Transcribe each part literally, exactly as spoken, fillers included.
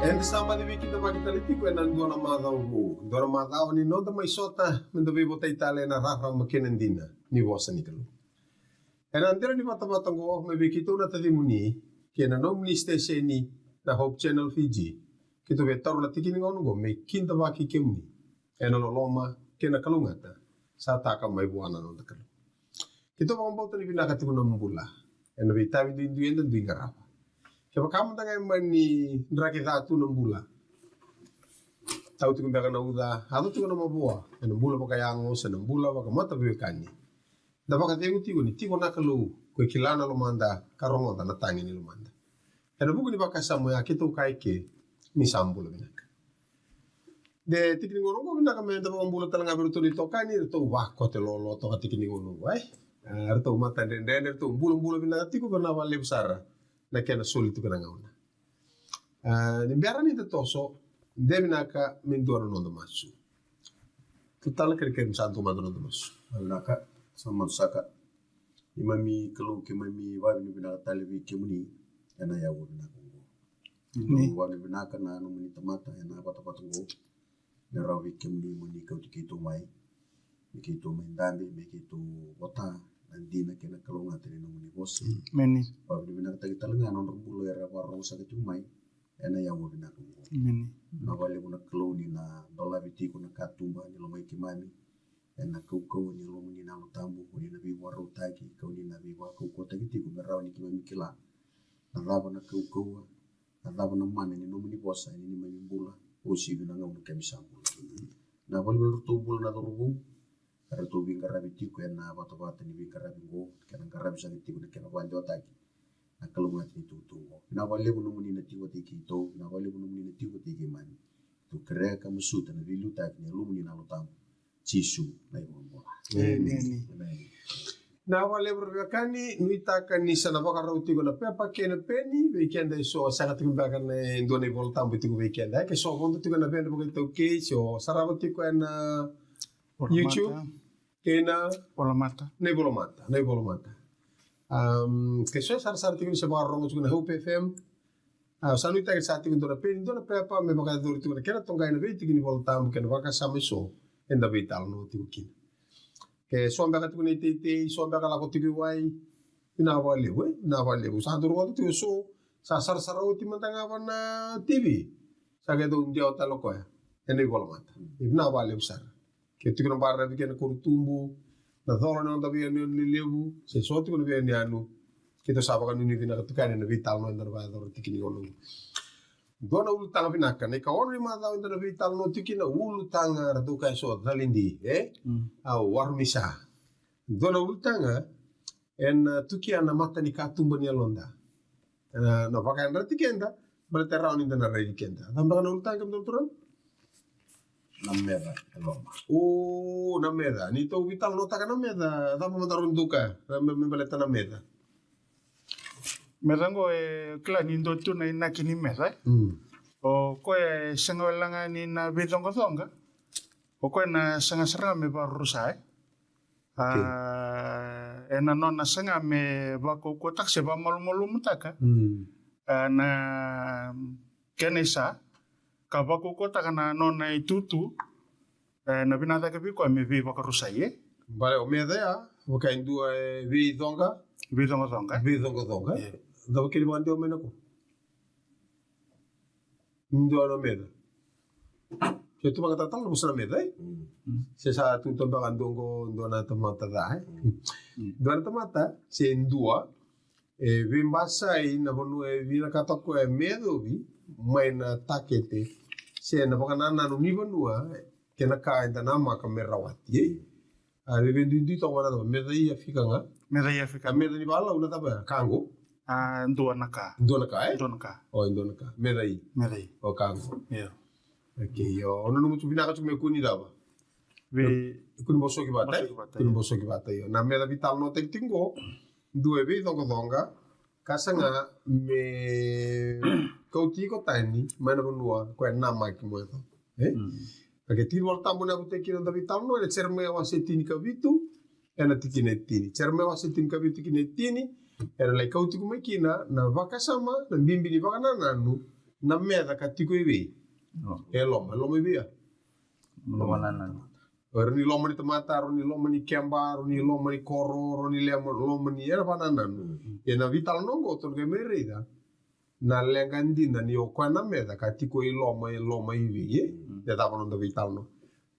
Eda sa baci veikidavaki tale tiko ena dua na macawa vou, dua na macawa ni noda mai sota me da veivotai tale ena rarama kei na dina ni vosa ni Kalou. Ena dela ni vatavata oqo mai vei keitou na tacimuni kei na nomuni siteseni na Hope Channel Fiji, keitou via taura na tiki ni gauna oqo me kidavaki kemuni ena loloma kei na kalougata sa taka mai vua na noda Kalou. Keitou vakabauta ni vinaka tiko na bula ena veitavi duidui eda dui qarava. Kevaka mada ga e mani draki ca tu na bula, tau tiko beka na uca, yaco tiko na mavoa ena bula vakayago se na bula vakamataveiwekani, da vakacegu tiko ni tiko na Kalou ko e kila na lomada ka rogoca na tagi ni lomada. Ena vuku ni vakasama oya keitou kaya eke ni sa bula vinaka. De tiki ni gauna oqo vinaka me da vakabula tale ga vei iratou na itokani, iratou vakote lolo toka tiki ni gauna oqo, e? A, iratou matadredredre, iratou bulabula vinaka tiko, vinaka vakalevu sara na kena soli tiko na gauna. A, ni bera ni da toso, de vinaka me dua na noda masu. Tutala kerekere me sa dua mada na noda masu. Vinaka, sa masu saka. Neimami Kalou, keimami vakavinavinaka tale vei kemuni ena yaua vinaka oqo. Keimami vakavinavinaka na nomuni tamata ena vatavata oqo. Me rawa vei kemuni mo ni kauti keitou mai, me keitou mai dabe, me keitou vota na dina kei na kalougata ni nomuni vosa. Emeni. Vakavinavinakataki tale ga na nodra bula era vakarorogo saka tiko mai ena yaua vinaka oqo. Emeni. Vinaka vakalevu na Kalou ni na dolavi tiko na katuba ni lomai keimami ena kaukauwa ni Yalomuni na Yalo Tabu, o ni na veivakarautaki, ka o ni na veivakaukauwataki tiko me rawa ni keimami kila na cava na kaukauwa, na cava na mana ni nomuni vosa ena neimami bula, uasivi na gauna keimami sa bula kina. Vinaka vakalevu na nodratou bula na cauravou, eratou veiqaravi tiko ena vatavata ni veiqaravi oqo, kei na qaravi saka tiko na kena vakadewataki na kalougata ni tukutuku oqo. Vinaka vakalevu nomuni na tiko vata kei keitou, vinaka vakalevu nomuni na tiko vata kei keimami. Tou kerea ka masuta na veiliutaki ni Yalomuni na Yalo Tabu, Jisu na iVakabula. Emeni. Emeni. Vinaka vakalevu ra veiwekani, nuitaka ni sa na vakarau tiko na pepa kei na peni vei keda eso, sega tiko beka na e dua na iVola Tabu tiko vei keda, e, ke so vodo tiko ena veiwekani vakaitaukei, se o sarava tiko ena YouTube kei na iVolamata. Na iVolamata, na iVolamata. Am, ke so e sarasara tiko ni se vakarorogo tiko na Hope F M, a, sa nuitaki sa tiko dua na peni, dua na pepa me vakayacori tiko na kena toqai na veitiki ni Vola Tabu kei na vakasama eso eda veitalanoa tiko kina. Ke so beka tiko na iteitei, so beka lako tiko i wai, vinaka vakalevu, e, vinaka vakalevu. Sa dau rogoca tiko eso sa sarasara oti mada ga va na T V, sa qai dau dewa tale o koya ena iVolamata. Vinaka vakalevu sara. Ke tiko na baravi kei na korutubu, na colo ni noda veiyanuyanu lelevu, se so tiko na veiyanuyanu, keitou sa vakanuinui vinaka tiko yani ena veitalanoa eda na vakayacora tiko ni gauna oqo. Dua na ulutaga vinaka, na ikaono ni macawa eda na veitalanoa tiko kina, ulutaga ratou kaya so, calidi, e? Mm. Au warumisa. Dua na ulutaga ena, a, tukia na mata ni katuba ni yaloda. Ena, na vakayadrati keda, baleta e rawa ni da na raici keda. Cava beka na ulutaga, kemudou na turaga? Na meca e loma. O, na meca. Ni tou veitalanoataka na meca, cava mada rau duka, na me, me baleta na meca. Meca oqo e kila ni dua tu na inaki ni meca, e? Mm. O koya e sega wale ga ni na veicoqacoqa. O koya na sega sara ga me vakarusa, e? A, okay. Ena nona saga me vakaukauwataka se vakamalumalumutaka, mm, a, na kena isa, ka vakaukauwataka na nona itutu, e, na vinaka cake vei koya me veivakarusai, e? Bale o meca ya, vaka e dua e veicoqa. Veicoqacoqa, e? Veicoqacoqa, e? Io. Cava kena vakadewa mai na ko? Dua na meca. Se tu vakatatala na vosa na meca, e? Mm. Se sa tu toka beka dua qo, dua na tamata ca, e? Mm. Dua na tamata, se dua, e veibasai na vanua e vinakata o koya me yacovi mai na takete, se na vakanananu ni vanua, kei na ka eda namaka me rawati, e? A, veiduidui toka vua na cava, meca i Afika ga. Meca i Afika. A, meca ni valau na cava, kago. A, dua na ka. Dua na ka, e? Dua na ka. O, dua na ka. Meca i. Meca i. O, kago. Io. Okay, io. O nanuma tu vinaka tu me kua ni cava? Vei, kua ni bosoki vata, e? Bosoki vata, io. Kua ni bosoki vata, io. Na meca veitalanoataki tiko qo, dua e veicoqacoqa, ka saga me kauti iko tani mai na vanua ko e namaki mo yacova. E? Mm. Ka ke tiki ni Vola Tabu na vutaki kina na veitalanoa, ena Jeremaia wase tinikavitu, ena tikina e tini. Jeremaia wase tinikavitu, tikina e tini, ena lai kauti iko mai kina na vakasama, na bibi ni vakanananu, Na meca ka tiko i vei? E loma, e loma i vei ya? Loma na nanu. Rau ni loma ni tamata, rau ni loma ni keba, rau ni loma ni koro, rau ni lema, loma ni era vanananu. E na veitalanoa oqo tou na qai mai raica na leqa dina ni o koya na meca ka tiko i loma, e loma i vei, e? E cava noda veitalanoa?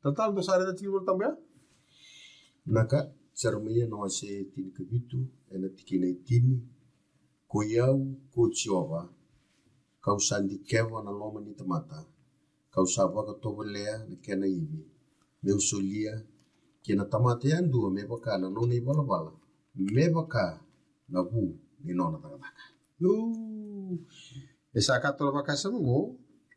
Talatala, dou sa raica tiko na iVolatabu ya? Naka, Jeremaia na wase tinikavitu, e na tikina e tini. Ko i au ko Jiova, kau sa dikeva na loma ni tamata, kau sa vakatovolea na kena ivi, me'u solia ki na tamata yadua me vaka na nona ivalavala, me vaka na vu ni nona cakacaka. E sa ka tola vakasama oqo,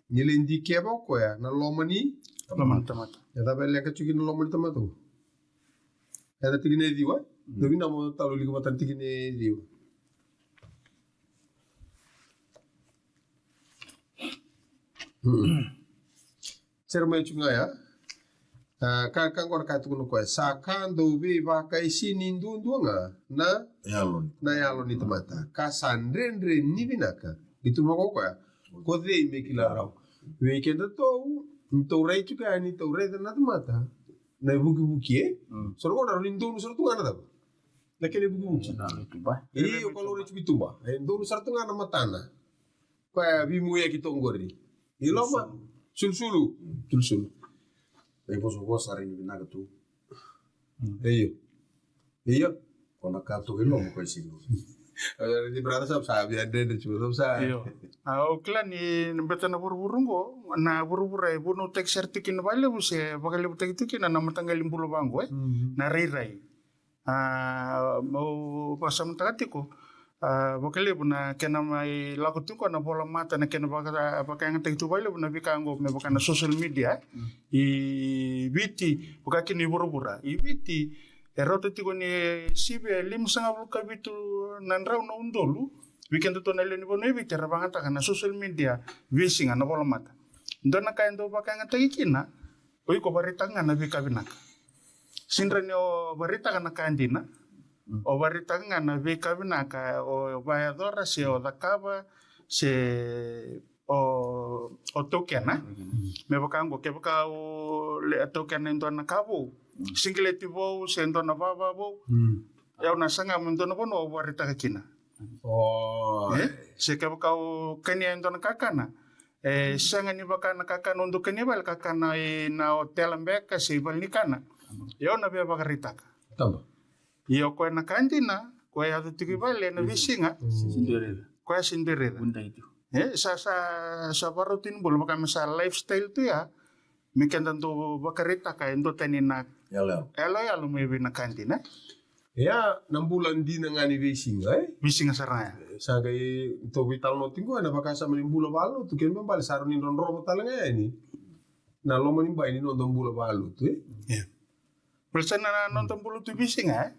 ni lai dikeva o koya na loma ni tamata. E cava e leqa tiko kina na loma ni tamata oqo? E na tikina e ciwa. Dou vinaka mo talo lika vata na tikina e ciwa. Jeremaia tiko ga ya. A, ka, ka qo na ka e tukuna o koya, sa ka dau veivakaisini duadua ga na, na yalo ni tamata, ka sa dredre ni vinaka. Qai tukuna vaka o koya, ko cei me kila rawa? Vei kedatou, ni tou rai tiko yani, tou raica na tamata na ivukivuki, e? So na gauna ni donu sara tu ga na cava? Na kena ivukivuki. Io, ko laurai tiko i tuba. E donu sara tu ga na matana. Koya veimuiyaki toka qori. I loma, sulusulu. Sulusulu. E vosavosa, rai ni vinaka tu. Io. Io. Ko na ka toka i loma ko e sega. Ni brother sa, sa via dredre tu, sa. Io. A, au kila ni beta na vuravura oqo, na vuravura e vunautaki sara tiko kina vakalevu se vakalevutaki tiko kina na mataqali bula vaqo, e? Na rairai. A, au vakasamataka tiko, a, vakalevu na kena mai lako tiko na volamata, na kena vaka, vakayagataki tu vakalevu na veika oqo me vaka na social media, e? I Viti, vaka kina i vuravura. I Viti, e rauta tiko ni sivi e limasagavulu ka vitu na drau na udolu vei kedatou na lewe ni vanua i Viti era vakayagataka na social media veisiga, na volamata. Dua na ka e dau vakayagataki kina, o iko vakaraitaka ga na veika vinaka. Sega ni o vakaraitaka na ka dina. O vakaraitaka ga na veika vinaka o vakayacora se o cakava se o, o taukena. Me vaka oqo, kevaka o le, taukena e dua na ka vou, sigileti vou se dua na vava vou, e, au na saga me dua na vanua au vakaraitaka kina. E? Se kevaka o kania e dua na kakana, e sega ni vaka na kakana o dau kania i vale, kakana i na otela beka se i vale ni kana. Au na via vakaraitaka. Ia o koya na ka dina, koya e yaco tiko i vale ena veisiga. Koya se dua e raica. E, sa, sa, sa varauti ni bula, vaka me sa lifestyle tu ya. Me keda dau vakaraitaka e duatani na yaloyalo mai vei na ka dina. Ia na bula dina ga ni veisiga, e? Veisiga sara ga ya. Sa qai tou veitalanoa tiko ena vakasama ni bula valotu, kena ibalebale sa rawa ni drodrova tale ga yani na loma ni bai ni noda bula valotu, e? Ia. Baleta na, na noda bula tu veisiga, e?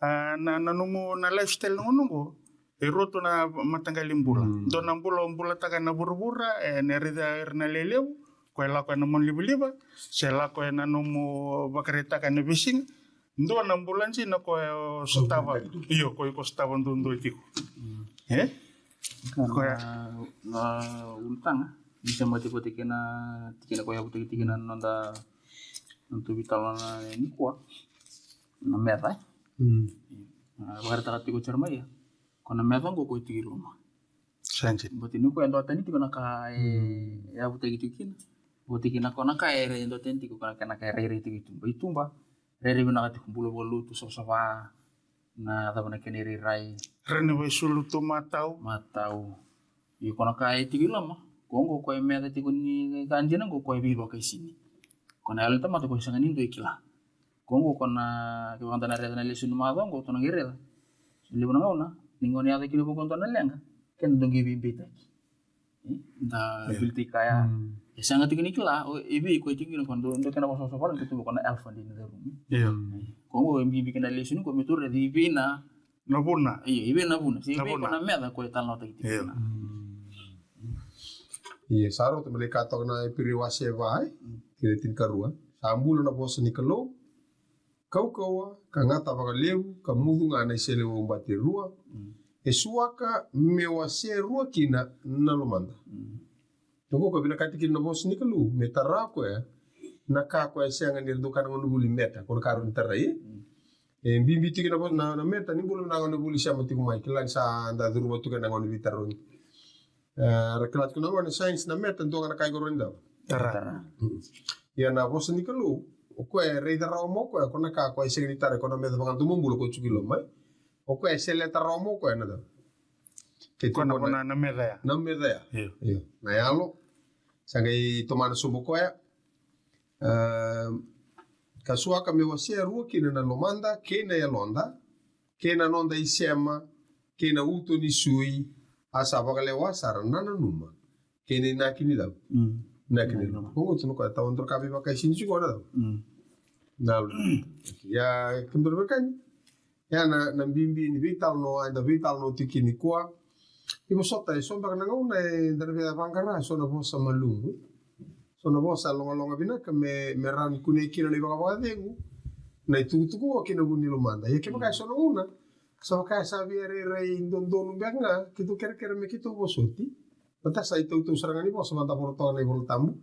A, na, na nomu, na lifestyle na gauna oqo, e rua tu na mataqali bula. Dua na bula o bulataka na vuravura, e, na raica ira na lelevu, ko e lako ena monalivaliva, se lako ena nomu vakaraitaka ena veisiga. Dua na bula dina ko e o sotava. Io, ko iko sotava duadua tiko. E? Ko ya na ulutaga ni se mate kote kei na tikina ko yavutaki tiko na noda, noda veitalanoa nikua. Na meca, e? A, vakaraitaka tiko o Jeremaia, ko na meca oqo ko e tiko i loma. Sa dina. Baleta ni ko e duatani tiko na ka e yavutaki tiko kina. Vata kei na ko na ka e duatani tiko, ko na ka e rairai tiko i tuba. I tuba, rairai vinaka tiko, bula vakalotu, savasava, na cava na kena irairai. Rairai ni vakaisulu tu, matau. Matau. Ia ko na ka e tiko i loma, ko oqo ko e meca tiko ni ka dina, oqo ko e veivakaisini. Ko na yalo ni tamata ko e sega ni dua e kila. Ko oqo ko na, kevaka da na raica na lesoni macawa oqo, tou na qai raica. So levu na gauna ni gauna e yaco kina vua ko dua na leqa, keda dau qai veibeitaki. E, da vilitaki kaya. E sega tiko ni kila o i vei ko e tiko kina, ko dua, dua kena vakasavasavala, ko tu ko na elephant in the room. Io. Ko oqo e bibi kina lesoni ko me tou raica i vei na Na vuna. Io, i vei na vuna. Se i vei ko na meca ko e talanoataki tiko kina. Io, sa rauta me lai ka toka na Iperiu wase va, e? Tikina tinikarua. Sa bula na vosa ni Kalou, kaukauwa, ka gata vakalevu, ka mucu ga na iseleiwau bati e rua. E suaka me wase rua kina na lomada. Oqo ko vinakati kina na vosa ni Kalou me tara o koya na ka ko e sega ni ra dau kana gauna vuli meta, ko na ka rau ni tarai. E bibi tiko na vosa na, na meta ni bula na gauna vuli sema tiko mai, kila ni sa da curuma tiko na gauna ni veitarogi. E, ra kila tiko na gauna science na meta dua ga na ka i ko rau ni dau tara. Ia na vosa ni Kalou, o koya e raica rawa mo koya ko na ka ko e sega ni tara, ko na meca vakadomobula ko tiko i loma. O koya e seleta rawa mo koya na dau. Ke ko na tiko na, na meca ya. Na meca ya. Io. Io. Na yalo. Sa qai tomana sobu koya. Ehm, ka suaka me wasea rua kina na lomada kei na yaloda, kei na noda isema, kei na uto ni sui, a sa vakalewa sara na nanuma kei na inaki ni dau. Mm. Inaki ni dau. Nanuma. Oqo tu na koya tawa dua ka veivakaisini tiko na dau. Mm. Na lu. Ia, kemudou na veiwekani. Ia na, na bibi ni veitalanoa eda veitalanoa tiko kina nikua. Ni vosota, e so beka na gauna eda na via vaqara so na vosa malumu, so na vosa logaloga vinaka me, me rawa ni kunei kina na ivakavakacegu, na itukutuku kei na vu ni lomada. Ia kevaka e so na gauna sa vaka sa via rairai dodonu beka ga, keitou kerekere me keitou vosoti. Baleta sa itautau sara ga ni vosa vaka da vola toka na iVola Tabu.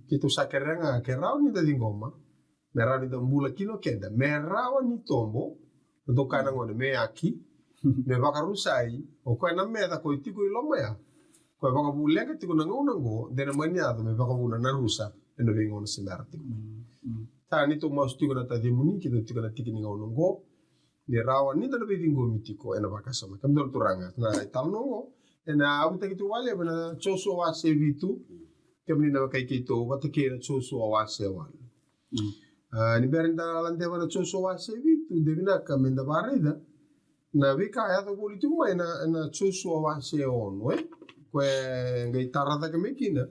Keitou sa kerea ga ke rawa ni da ciqoma, me rawa ni da bula kina o keda, me rawa ni tobo, na dau kaya na gone, me yaki, me vakarusai. O koya na meca ko e tiko i loma ya, ko e vakavuleqa tiko na gauna oqo, de na mani yaco me vakavuna na rusa ena veigauna se bera tiko mai. Mm, mm. Sa neitou masu tiko na tacimuni, keitou tiko na tiki ni gauna oqo, ni rawa ni da na veiciqomi tiko ena vakasama. Kemudou na turaga, na italanoa oqo ena yavutaki tu vakalevu ena Josua wase vitu, kemuni na wekai keitou, vata kei na Josua wase walu. Mm. A, ni bera ni da ladeva na Josua wase vitu, de vinaka me da vakaraica na veika e yaco voli tiko mai na, na Josua wase ono, e? Ko e qai tara cake mai kina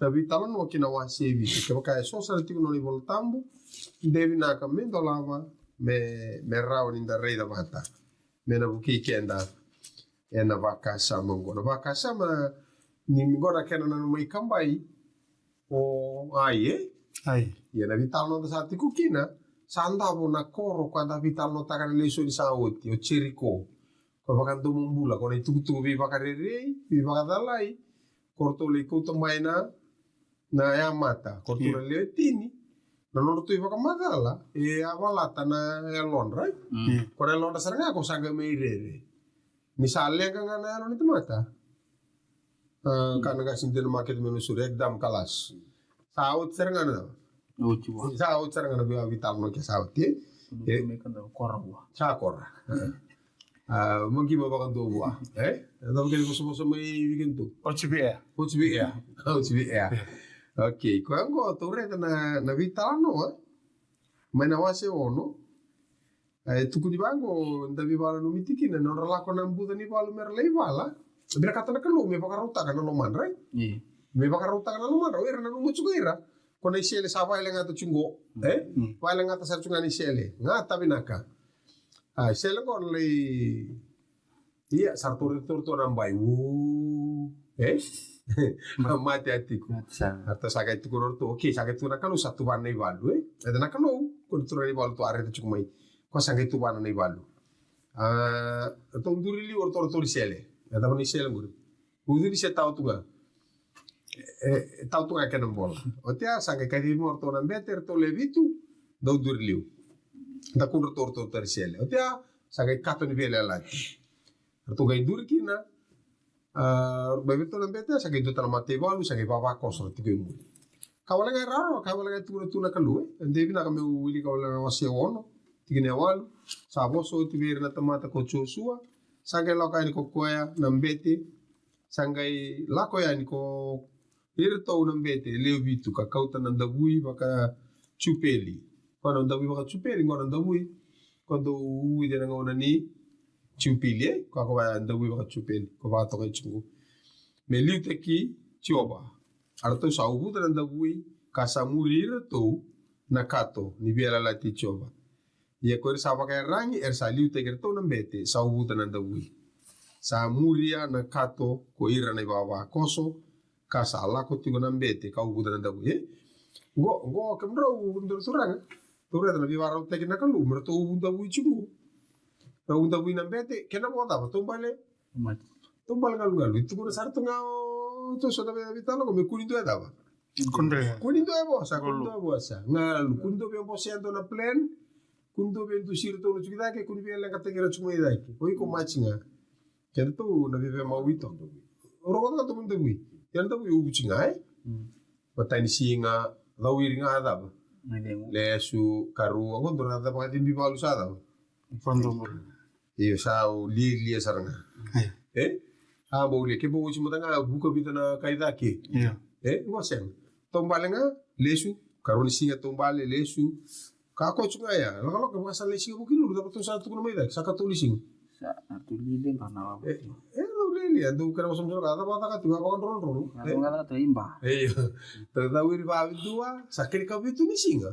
na veitalanoa ki na wase vitu. Kevaka e so sara tiko na nona iVola Tabu, de vinaka me dolava, me, me rawa ni da raica vata, me na vukei keda ena vakasama oqo. Na vakasama ni oqo na kena nanuma ikabai o Ai, e? Ai. Ia na veitalanoa da sa tiko kina, sa davo na koro ko a da veitalanoataka na lesoni sa oti, o Jeriko. Ko vakadomobula, ko na itukutuku veivakarerei, veivakacalai, ko ratou lai kauta mai na, na yamata, ko ratou na lewe tini. Na nodratou ivakamacala e a valata na yalodra, e? Mm. Ko na yalodra sara ga ko sa qai mai rere. Ni sa leqa ga na yalo ni tamata. A, ka na qasi dina makete me nusuri, ekdam kalas. Sa oti sara ga na. Oti vua. Sa oti sara ga na via veitalanoa ke sa oti, e? Sa kora vua. A, maqi ma vakadua vua, e? E dau kena vosavosa mai weekend tu. Oti vei ea. Oti vei ea. Oti vei ea. Okay, koya oqo tou raica na, na veitalanoa mai na wase ono. E tukuni vaqo, da veivakananumi tiko kina, na nodra lako na buca ni valu mera lai vala. Vinakata na Kalou me vakarautaka na lomadra, e? Io. Me vakarautaka na lomadra, o ira nanuma tiko ira ko na isele sa vakayaligata tiko qo, e? Mm. Vakayaligata sara tiko ga na isele. Ga ta vinaka. A, isele qo na lai Ia, sa ratou raica tu ratou na bai. O, e? Mate a tiko. Sa ratou sa qai tukuna ratou, okay, sa qai tukuna na Kalou sa tuvana na ivalu, e? Eda na Kalou, ko na turaga na ivalu tu a raica tiko mai. Ko sa qai tuvana na ivalu. A, ratou duri liu o ratou, ratou ni sele. Eda vana i sele qori. Ucuni se tau tu ga. E, e tau tu ga kena bola. Oti ya sa qai kacivi mai o ratou na bete, ratou le vitu, dau duri liu. Da kudra ratou, ratou tari sele. Oti ya, sa qai kato ni veiyalayalati. Ratou qai duri kina, a, mai vei ratou na bete, sa qai dua tale na mataivalu, sa qai vavakoso ra tiko i muri. Ka wale ga e rawa, ka wale ga e tukuna tu na Kalou, e. E dei vinaka meu wilika wale ga wase ono, tikina e walu. Sa vosa oti vei ira na tamata ko Josua, sa qai lako yani ko koya na bete, sa qai lako yani ko iratou na bete e lewe vitu ka kauta na davui vakajupeli. Ko na davui vakajupeli, ko na davui ko dau uvuci ena gauna ni jupeli, e? Ko a ko vaya davui vakajupeli, ko vakatokai tiko. Me liutaki Jiova. A ratou sa uvuca na davui, ka sa muri iratou na kato ni veiyalayalati i Jiova. Ia ko ira sa vakaiyaragi, era sa liutaki iratou na bete, sa uvuca na davui. Sa muria na kato ko ira na ivavakoso, ka sa lako tiko na bete, ka uvuca na davui, e? Qo, qo, kemudrau, kemudrau turaga. Tou raica na veivakarautaki na Kalou, me ratou uvu davui tiko. Ra uvu davui na bete, kena vo cava, taubale. Taubale galugalu, e tukuna sara tu ga o Tou sa na vei, vei talo ko me kua ni dua e cava? Kua ni dua e vosa, kua ni dua e vosa. Galu, kua ni dua via bosea e dua na plan. Kua ni dua via dusi iratou na tiko i cake, kua ni via leqataki ira tiko mai cake. O iko Maji ga. Kedatou na veve mau ito. Rogoca na domo ni davui. Ia na davui uvuci ga, e? Matai ni siga, cawiri ga cava? Lesu, karua, qo dua na cava ka tibi valu sa cava? Io, sa o lialia sara ga. E? A bau lia, ke bau osi mada ga, vuka vica na kai cake. E? Qo sega. Taubale ga, lesu, karua ni siga taubale, lesu. Ka kocu ga ya, lakolako, vakasala ni siga Vukelulu, cava tou sa tukuna mai cake, sa katolu ni siga. Sa katolu ni siga, na lava. E, e, dau lialia, dau kena vasomasola, cava caka tu, cava vakadrolodrolo. Cava caka tu, imba. Io. Tau cawiri vavidua, sa kena kavitu ni siga.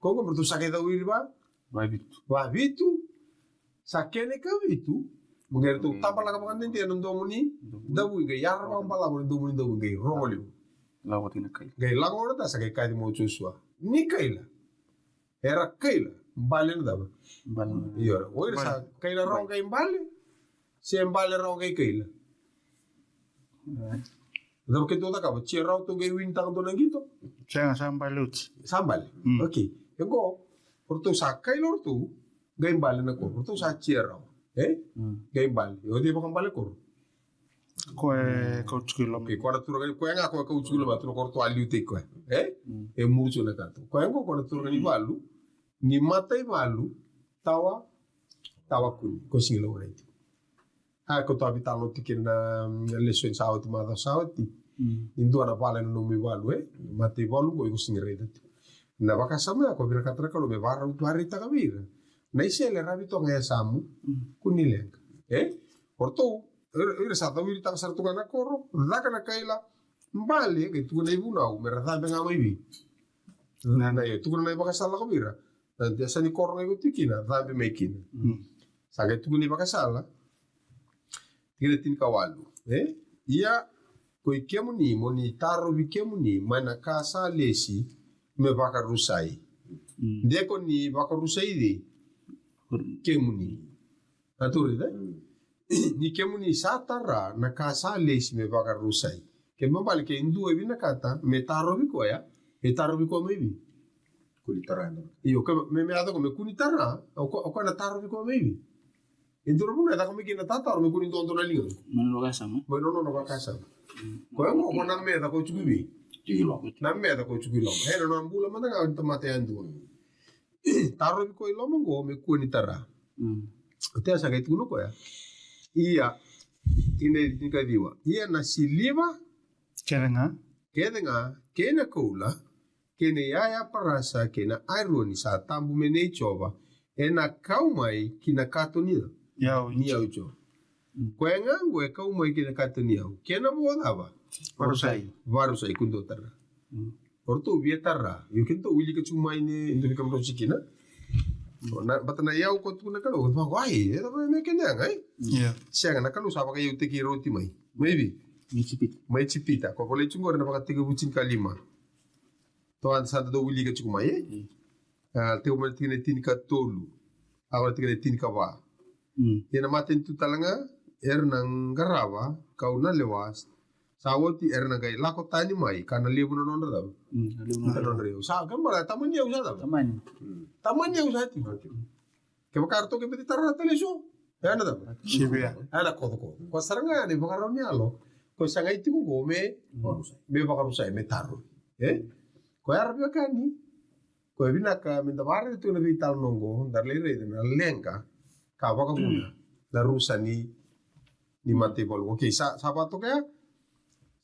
Koya qo me ratou sa qai cawiri va? Vavitu. Vavitu. Sa kena ikavitu. Mo qai ratou tabalaka vakadede ena domo ni davui, qai yara vakabalavu ena domo ni davui, qai rogo levu. Lako tiko na kaila. Qai lako na ta sa qai kaci mai o Josua. Ni kaila. Era kaila. Bale na cava? Bale. Io, o ira sa kaila rawa qai bale. Se bale rawa qai kaila. Cava keitou cakava? Tia rawa tou qai winitaka dua na qito? Sega, sa bale oti. Sa bale. Okay. E qo, o ratou sa kaila o ratou, qai bale na koro. O ratou sa tia rawa. E? Qai bale. E oti e vakabale koro. Ko e kauti tiko i loma. Okay, ko na turaga ni, ko e ga ko e kauti tiko i loma, tu na koro tou a liutaki koya. E? E muri tiko na kato. Ko e qo, ko na turaga ni valu, ni mata i valu, tawa, tawa kuni. Ko sigi lau raiti. A, ko tavi talo tiki na, mm, lesoni sa oti, macawa sa oti. Ni dua na vala ena nomu ivalu, e? Mata ivalu qo iko sigi raica tiko. Na vakasama ya ko vinakata na Kalou me varau, varaitaka vei ira. Na isele ravi toka e yasamu, kua ni leqa. E? O ratou, ira, ira sa cawiritaka sara tu ga na koro, caka na kaila, bale, qai tukuna na ivunau, me ra cabe ga mai vei. Na, na, e, tukuna na ivakasala lako vei ira. Na yasa ni koro ga iko tiko kina, cabe mai kina. Sa qai tukuni ivakasala. Tikina tinikawalu. E? Ia, ko i kemuni, mo ni tarovi kemuni, mai na ka sa lesi, me vakarusai. De ko ni vakarusai cei? Kemuni. Na turi, e? Ni kemuni sa tara, na ka sa lesi, me vakarusai. Ke me bale ke dua e vinakata me tarovi koya, e tarovi koya mai vei? Kua ni tara. Io, ke me, me yaco ko me kua ni tara, o ko, o koya na tarovi koya mai vei? E dua na vuna e caka mai kina na tataro me kua ni dodo na liga. Mai nona vakasama. Mai nona vakasama. Koya qo, ko na meca ko tiko vei? Tiko i loma. Na meca ko tiko i loma. E, na nona bula mada ga ni tamata yadua. Tarovi koya i loma qo me kua ni tara. O tea sa qai tukuna koya. Ia, ina tinikaciwa. Ia na siliva. Kece ga. Kece ga, kei na koula, kei na iyaya parasa, kei na aironi sa tabu me nei Jiova, ena kau mai ki na kato ni yau. Ni yau i Jiova. Koya ga qo e kau mai ki na kato ni yau. Kena vo cava? Varusai. Varusai, kua ni dou tara. O ratou via tara. Io, keitou wilika tu mai ni dou vei kemudrau tikina. Na, bata na iyau ko tukuna na Kalou, vako ai, e cava me kena yaga, e? Sega, na Kalou sa vakaiyautaki ira oti mai. Mai vei? Mai Ijipita. Mai Ijipita. Ko volai tu qori na Vakatekivu tinikalima. Tou a sa dau wilika tiko mai, e? A, tekivu mai na tikina e tinikatolu. A, ko na tikina e tinikava. Ia na matanitu tale ga, era na qarava, kau na lewa, sa oti era na qai lako tani mai, ka na levu na nodra cava? Na nodra iyau. Sa, ka bala, tamani iyau sa cava? Tamani. Tamani iyau sa tiko. Kevaka ratou qai via tara tale eso. Ena cava? Sivia. Ena kocokoco. Ko sara ga na ivakarau ni yalo. Ko sa qai tiko qo me, me vakarusai, me tarovi. E? Ko ya ra veiwekani. Ko e vinaka me da vakaraica tu na veitalanoa qo, da lai raica na leqa ka vakavuna na rusa ni, ni mataivalu. Okay, sa, sa vakatoka ya?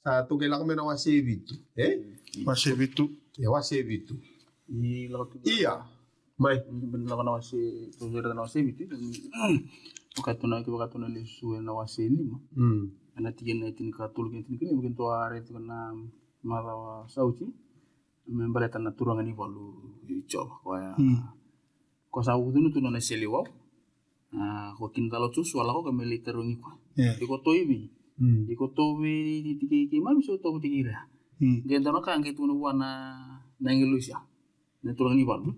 Sa toka lako mai na wase e vitu, e? Wase e vitu. E wase e vitu. Ia. Mai. Ni bera ni lako na wase, tou raica na wase e vitu. Vakatuna, ke vakatuna lesu ena wase e lima. Ena tikina e tinikatolu kei na tinikalima, keitou a raica tiko na macawa sa oti. Me baleta na turaga ni valu i Jiova, koya. Ko sa vucuna tu nona iseleiwau. A, ko kina tale o Josua, lako ka me lai tarogi koya. Iko tou i vei? Iko tou vei tiki keimami se tou vei tiki ira? Qai dua na ka qai tukuna vua na, na agilosi ya. Na turaga ni valu.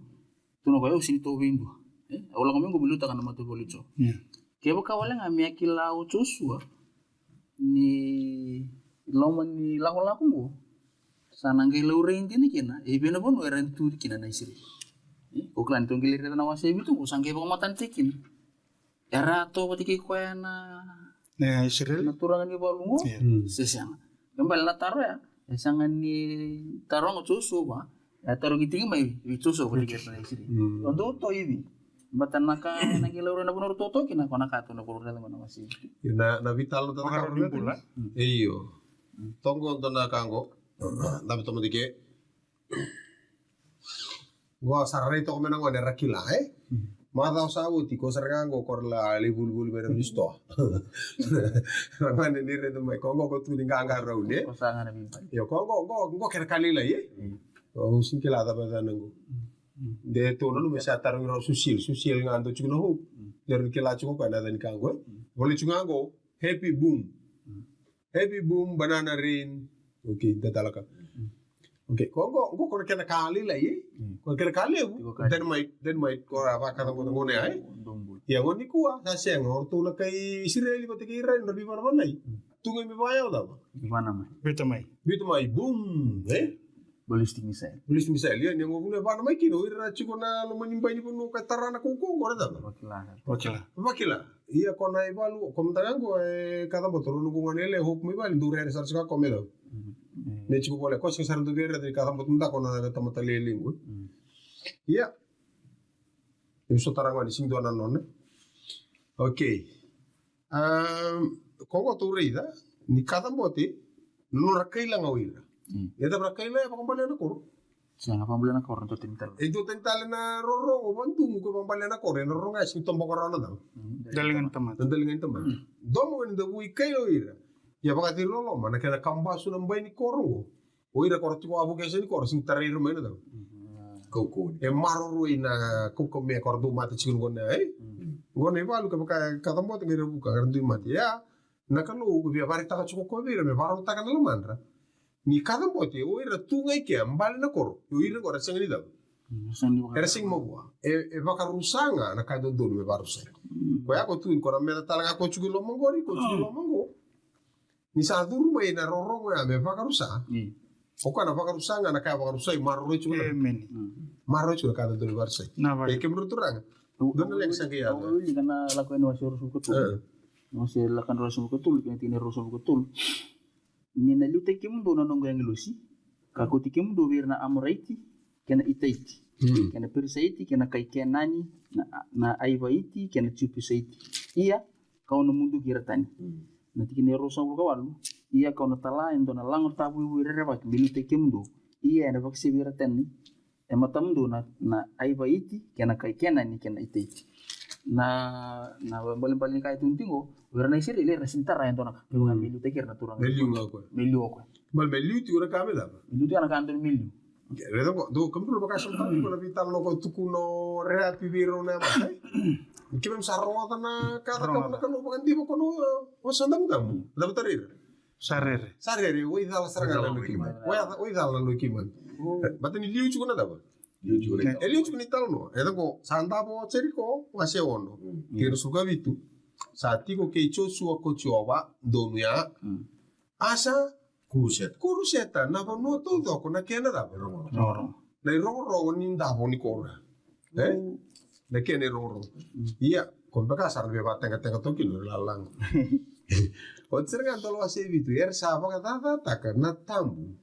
Tukuna koya, au sega ni tou vei dua. E, au lako mai qo me liutaka na mataivalu i Jiova. Kevaka wale ga me a kila o Josua ni loma ni lakolako qo, sa na qai laurai dina kina e vei na vanua era tu kina na Isireli. E, ko kila ni tou qai lai raica na wase e vitu qo, sa qai vakamatanataki kina. Era a tovo vata kei koya na, na Isireli, na turaga ni valu qo? Io. Se sega. Kena ibalebale na taro ya e sega ni taroga o Josua, e a tarogi tiko mai vei Josua vata kei ira na Isireli. O dou tovo i vei? Baleta na ka ena qai laurai na vanua ratou tovo kina, ko na ka tou na vakarau raica qo na wase. Io, na, na veitalanoataka ni bula. Io. Toqo dua na ka qo. Na veitamata ke. Qo sa ra rai toka mai na gone era kila, e? Macawa sa oti, ko sara ga qo ko ra la lai volivoli mai na sitoa. Ra gone ni raica mai, ko qo ko tu ni qaqa rauni, e? Ko sa ga na veibai. Io, ko qo, qo, qo kena ka lailai, e? Au sega ni kila cava e yacana qo. De tou nanuma me sa tarogi rau Susil, Susil ga dau tiko na Hope. De rau kila tiko koya na yaca ni ka qo, e? Volai tiko ga qo, Happy Boom. Heavy Boom, Banana Rain. Okay, da talaka. Okay, ko qo, qo ko na kena ka lailai, e? Ko na kena ka levu. Dynamite, Dynamite, ko ra vakacabocabo gona ya, e? Ia gona nikua sa sega, o ratou na kai Isireli vata kei Iran, ra veivanavanai. Tu ga me vaya o cava? Vana mai. Biuta mai. Biuta mai, boom, e? Ballistic missile. Ballistic missile, ia ni qo vuna e vana mai kina, o ira tiko na loma ni bai ni vanua ka tara na kaukaua qo ra cava? Vakila. Vakila. Vakila. Ia ko na ivalu, ko mada ga qo e kacabote, rau noqu gone yalewa Hope mai vale, dou rere sara tiko ga ko me cau. Me tiko vole, ko sega sara dou via raica ni kacabote mada ko na tamata lailai qo. Ia. Ni so tara gone, sega dua na nona. Okay. Am, ko qo tou raica ni kacabote, nodra kaila ga o ira. E cava ra kaila, e vakabalea na koro. Sega, vakabalea na koro, dua tani tale. E dua tani tale na rorogo vadugu ko vakabalea na koro, e na rorogo ya sega ni toboka rawa na cava? Daliga ni tamata. Na daliga ni tamata. Domo ga ni davui kaila o ira. Ia vakaciri loloma na kena kabasu na bai ni koro qo. O ira ko ra tiko a vuke se ni koro, sega ni tarai ira mai na cava? Kaukaua. E maroroi na kaukaua me ko ra dau mate tiko qo na, e? Qo na ivalu ka vaka kacabote qai ra vuka, ka ra dui mate. Ia, na Kalou ko via vakaraitaka tiko ko vei ira me vakarautaka na lomadra. Ni kacabote, o ira tu ga i kea, bale na koro. O ira qo ra sega ni cava? Era sega ni mavoa. E, e vakarusa ga na ka e dodonu me vakarusai. Koya ko tu, ko na meca tale ga ko tiko i loma qori, ko tiko i loma qo. Ni sa curu mai na rorogo ya me vakarusa. O koya na vakarusa ga na ka e vakarusai, maroroi tiko na. Maroroi tiko na ka e dodonu me vakarusai. E kemudrau turaga. Dua na leqa sa qai yaco. Au wilika na Lako Yani wase ruasagavulu ka tolu. Wase Lako Yani ruasagavulu ka tolu, kena tikina ruasagavulu ka tolu. Ni na liutaki kemudou na noqu agilosi, ka kauti kemudou vei ira na Amoraiti, kei na Itaiti, kei na Perisaiti, kei na kai Kenani, na, na Aivaiti, kei na Jepusaiti. Ia, kau na muduki ira tani. Na tikina e ruasagavulu ka walu. Ia kau na tala e dua na lago tavuivui rerevaki me liutaki kemudou. Ia ena vakasevi ira tani e matamudou na, na Aivaiti, kei na kai Kenani, kei na Itaiti. Na, na balebale ni ka e tukuni tiko qo, o ira na Isireli era sega ni tara e dua na ka. Kevaka me liutaki ira na turaga. Me liu ga o koya. Me liu o koya. Bale me liu tiko na ka me cava? Me liu tiko na ka e dodonu me liu. Raica qo, dou kemudrau vakasama tiko na veitalanoa ko tukuna o Reapi vei rau na yamata. Keimami sa rogoca na ka cakava na Kalou vakadiva ko na Vosa Damudamu. Cava tara ira? Sa rere. Sa rere, o icala sara ga na loi keimami. O icala na loi keimami. Baleta ni liu tiko na cava? Liu tiko na. E liu tiko na italanoa. E cako, sa davo o Jeriko, wase ono. Kei ruasagavulu ka vitu. Sa tiko kei Josua ko Jiova, donuya. A sa Kuruseta. Kuruseta na vanua taucoko na kena cava? Rogorogo. Na irogorogo ni davo ni koro. E? Na kena irogorogo. Ia, ko beka sa na veivakategatega toka kina na lalaga. Oti sara ga na tolu wase vitu, era sa vakacacataka na tabu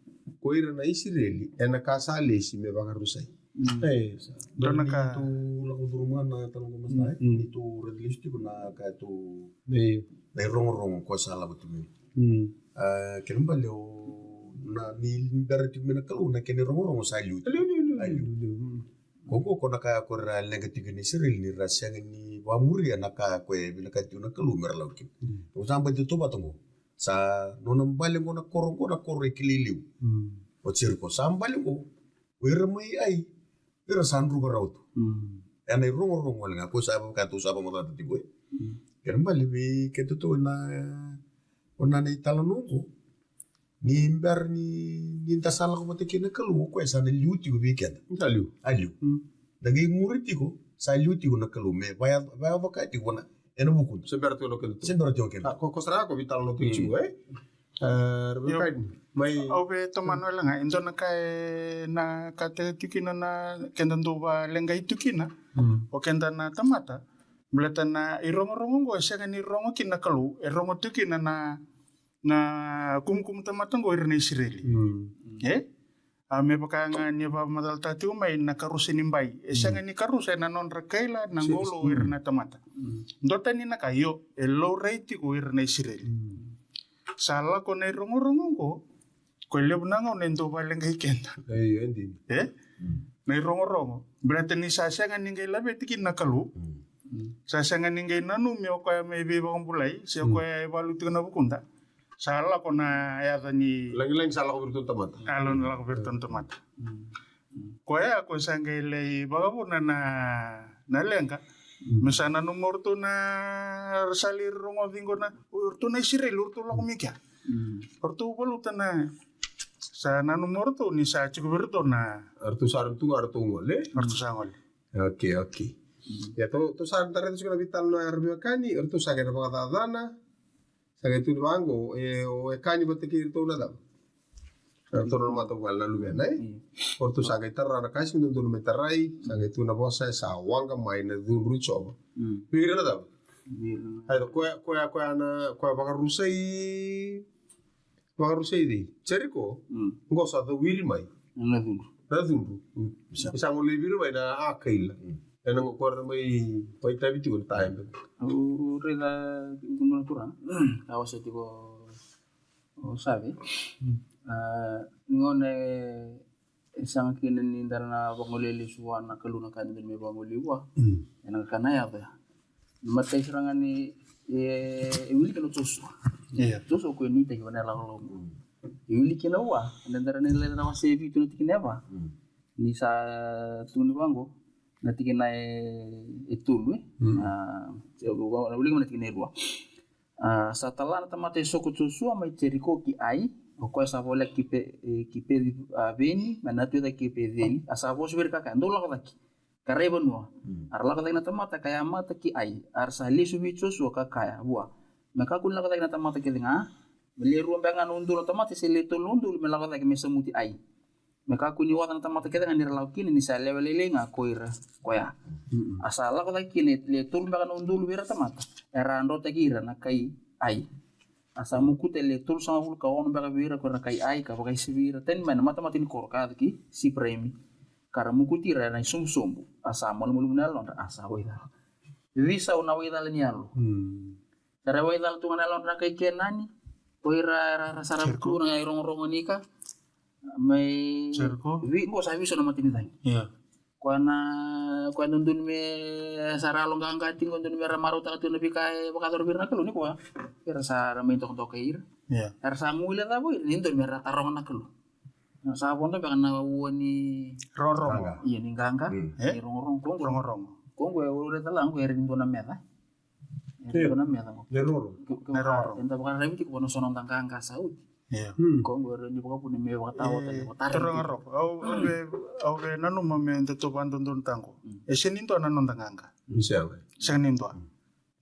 ko ira na Isireli ena ka sa lesi me vakarusai. E, sa. Dua na ka. Ni tu lako curuma na talo ko masta, e? Ni tu raica lesu tiko na ka tu. Na irogorogo ko sa lako tu mai. A, kena ibalebale o na ni bera tiko mai na Kalou na kena irogorogo sa liu. Liu, liu, liu, liu, liu. Ko qo ko na ka ko ra leqa tiko na Isireli ni ra sega ni vakamuria na ka ko e vinakata tiko na Kalou me ra lako kina. Ko sa bale tautauvata qo. Sa nona bale qo na koro qo na koro e kilai liu. O Jeriko sa bale qo. O ira mai Ai, ira sa druka rawa tu. Ena irogorogo wale ga, ko sa vaka tou sa vakamacata tiko e. Kena ibalebale vei keda tou na, o na na italanoa qo. Ni bera ni, ni da sa lako vata kei na Kalou, o koya sa na liu tiko vei keda. Sa liu. A liu. Da qai muri tiko, sa liu tiko na Kalou. Me vaya, vaya vaka tiko na, ena vukuda. Se bera tiko na keda tu. Se bera tiko keda. A, ko, ko sara ko veitalanoa tiko e. Io. Mai au via tomana wale ga e dua na ka e na ka tiko kina na keda dau valeqai tu kina. Mm. O keda na tamata. Baleta na irogorogo oqo e sega ni rogo kina na Kalou, e rogo tu kina na, na kumukumu tamata oqo ira na Isireli. Mm. E? A me vaka ga ni vakamacalataka tiko mai na karusa ni bai. E sega ni karusa ena nodra kaila na qolo o ira na tamata. Dua tani na ka io, e laurai tiko ira na Isireli. Sa lako na irogorogo oqo, ko e levu na gauna e dau valeqai keda. E? Na irogorogo. Baleta ni sa sega ni qai laveti kina na Kalou. Sa sega ni qai nanumi o koya me veivakabulai, se o koya e valu tiko na vukuda. Sa lako na yaca ni lagilagi sa lako vei iratou na tamata. A lako vei iratou na tamata. Koya ko sa qai lai vakavuna na, na leqa. Me sa nanuma o ratou na ra sa lai rogoci qo na, o ratou na Isireli, o ratou lako mai kea. O ratou valuta na, sa nanuma o ratou ni sa tiko vei ratou na. O ratou sa ratou ga, o ratou gole. O ratou sa gole. Okay, okay. Ia, tou, tou sa da raica tiko na veitalanoa ya, ra veiwekani, o ratou sa qai na vakacacana. Sa qai tukuni vaqo, e, o wekani vata kei iratou na cava? Ratou na matavuvale na luvena, e? O ratou sa qai tara na ka e sega ni dodonu me tarai, sa qai tukuna na vosa, e sa waqa mai na cudru i Jiova. Vei ira na cava? Ai, koya, koya, koya na, koya vakarusai, vakarusai cei? Jeriko. Qo sa cowiri mai na cudru. Na cudru. Sa qo lai viri mai na a kaila. Ena qo koya na mai, mai tavi tiko na taebe. Au raica, au na turaga. Au sa tiko o Save. A, ni gauna e, e saga kina ni dara na vagolea lesu vua na Kalou na ka ni dara me vagolea vua. Ena ka na yaco ya. Matai sara ga ni, e, e wiliki na Josua. Josua ko e nuitaki vua na ilakolako. E wiliki na vua, ena dara ni lai na wase vitu na tikina e va. Ni sa tukuni vaqo, na tikina e, e tolu, e. A, e, na wiliki mai na tikina e rua. A, sa tala na tamata e soko Josua mai Jeriko ki Ai, o koya sa voleka ki Pe, e, ki Peci, a, Veni, mai na tuetaki ki Peceli, a sa vosa vei ira ka kaya, dou lako cake ka rai vanua. A ra lako cake na tamata ka yamata ki Ai, a ra sa lesu vei Josua ka kaya vua, me kakua ni lako cake na tamata kece ga, me le rua beka ga na udolu na tamata se le tolu na udolu me lako cake me samuti Ai. Me kakua ni oca na tamata kece ga ni ra lako kina ni sa lewe lailai ga ko ira koya. A sa lako cake kina e le tolu beka na udolu vei ira tamata era a drotaki ira na kai Ai. A sa mokuta e le tolusagavulu ka ono beka vei ira ko ira na kai Ai ka vakaisi vei ira tani mai na matamata ni koro ka yaco ki Siparaimi. Ka ra mokuti ira ena isobusobu. A sa malumalumu na yalodra, a sa waicala. Veisau na waicala ni yalo. Sa ra waicala tu ga na yalodra na kai Kenani. Ko ira ra, ra sa ra tu na irogorogo ni ka. Mai Jeriko. Vei, qo sa vei so na matanicagi. Ia. Koya na, koya dodonu me sa ra yalo qaqa tiko, dodonu me ra marautaka tiko na veika e vakayacora vei ira na Kalou ni koya. Era sa ra mai dokadoka ira. Ia. Era sa guilecava ira ni dodonu me ra taroga na Kalou. Na sa vodo beka na ua ni rogorogo. Ia ni qaqa. Ni rogorogo. Koya qo. Rogorogo. Koya qo e ure tala qo e ri ni dua na meca. Io. Na meca qo. Na roro. Na roro. Eda vakaraici tiko vua na so na noda qaqa sa oti. Io. Koya qo e rawa ni vakavuna me vakatawa tale, vakatara. Turaga Roko, au, au via, au via nanuma me datou vakadodonutaka qo. E sega ni dua na noda qaqa. Sega. Sega ni dua.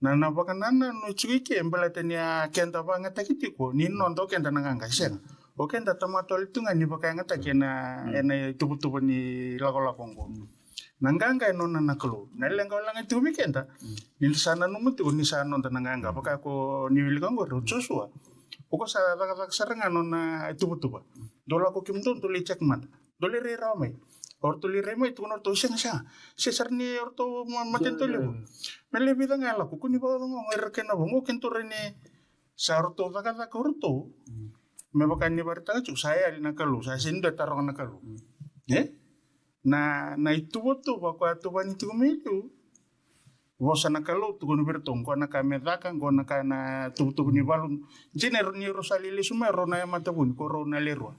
Na, na vakanananu tiko i ke, baleta ni a keda vakayagataki tiko ni noda o keda na qaqa, e sega. O keda tamata wale tu ga ni vakayagataki ena, ena ituvatuva ni lakolako oqo. Na qaqa e nona na Kalou. Na leqa wale ga tiko vei keda. Ni da sa nanuma tiko ni sa noda na qaqa. Vaka ko ni wilika oqori o Josua. O koya sa cakacaka sara ga nona ituvatuva. Dou lako kemudou, dou lai check mada. Dou lai rai rawa mai. O ratou lai rai mai, tukuna o ratou, sega, sega. Se sara ni o ratou ma, matanitu levu. Me levu vica ga e lako, kua ni vakacogocogo ira kei na vo, qo keitou rai ni sa ratou cakacaka o ratou. Me vaka ni vakaraitaka tiko, sa yali na Kalou, sa sega ni dua e taroga na Kalou. E? Na, na ituvatuva koya tuvani tiko mai liu. Vosa na Kalou, tukuna vei iratou, qo na ka me caka, qo na ka na tuvatuva ni valu. Dina ni rau sa lai lesu mai, rau na yamata vuni, ko rau na le rua.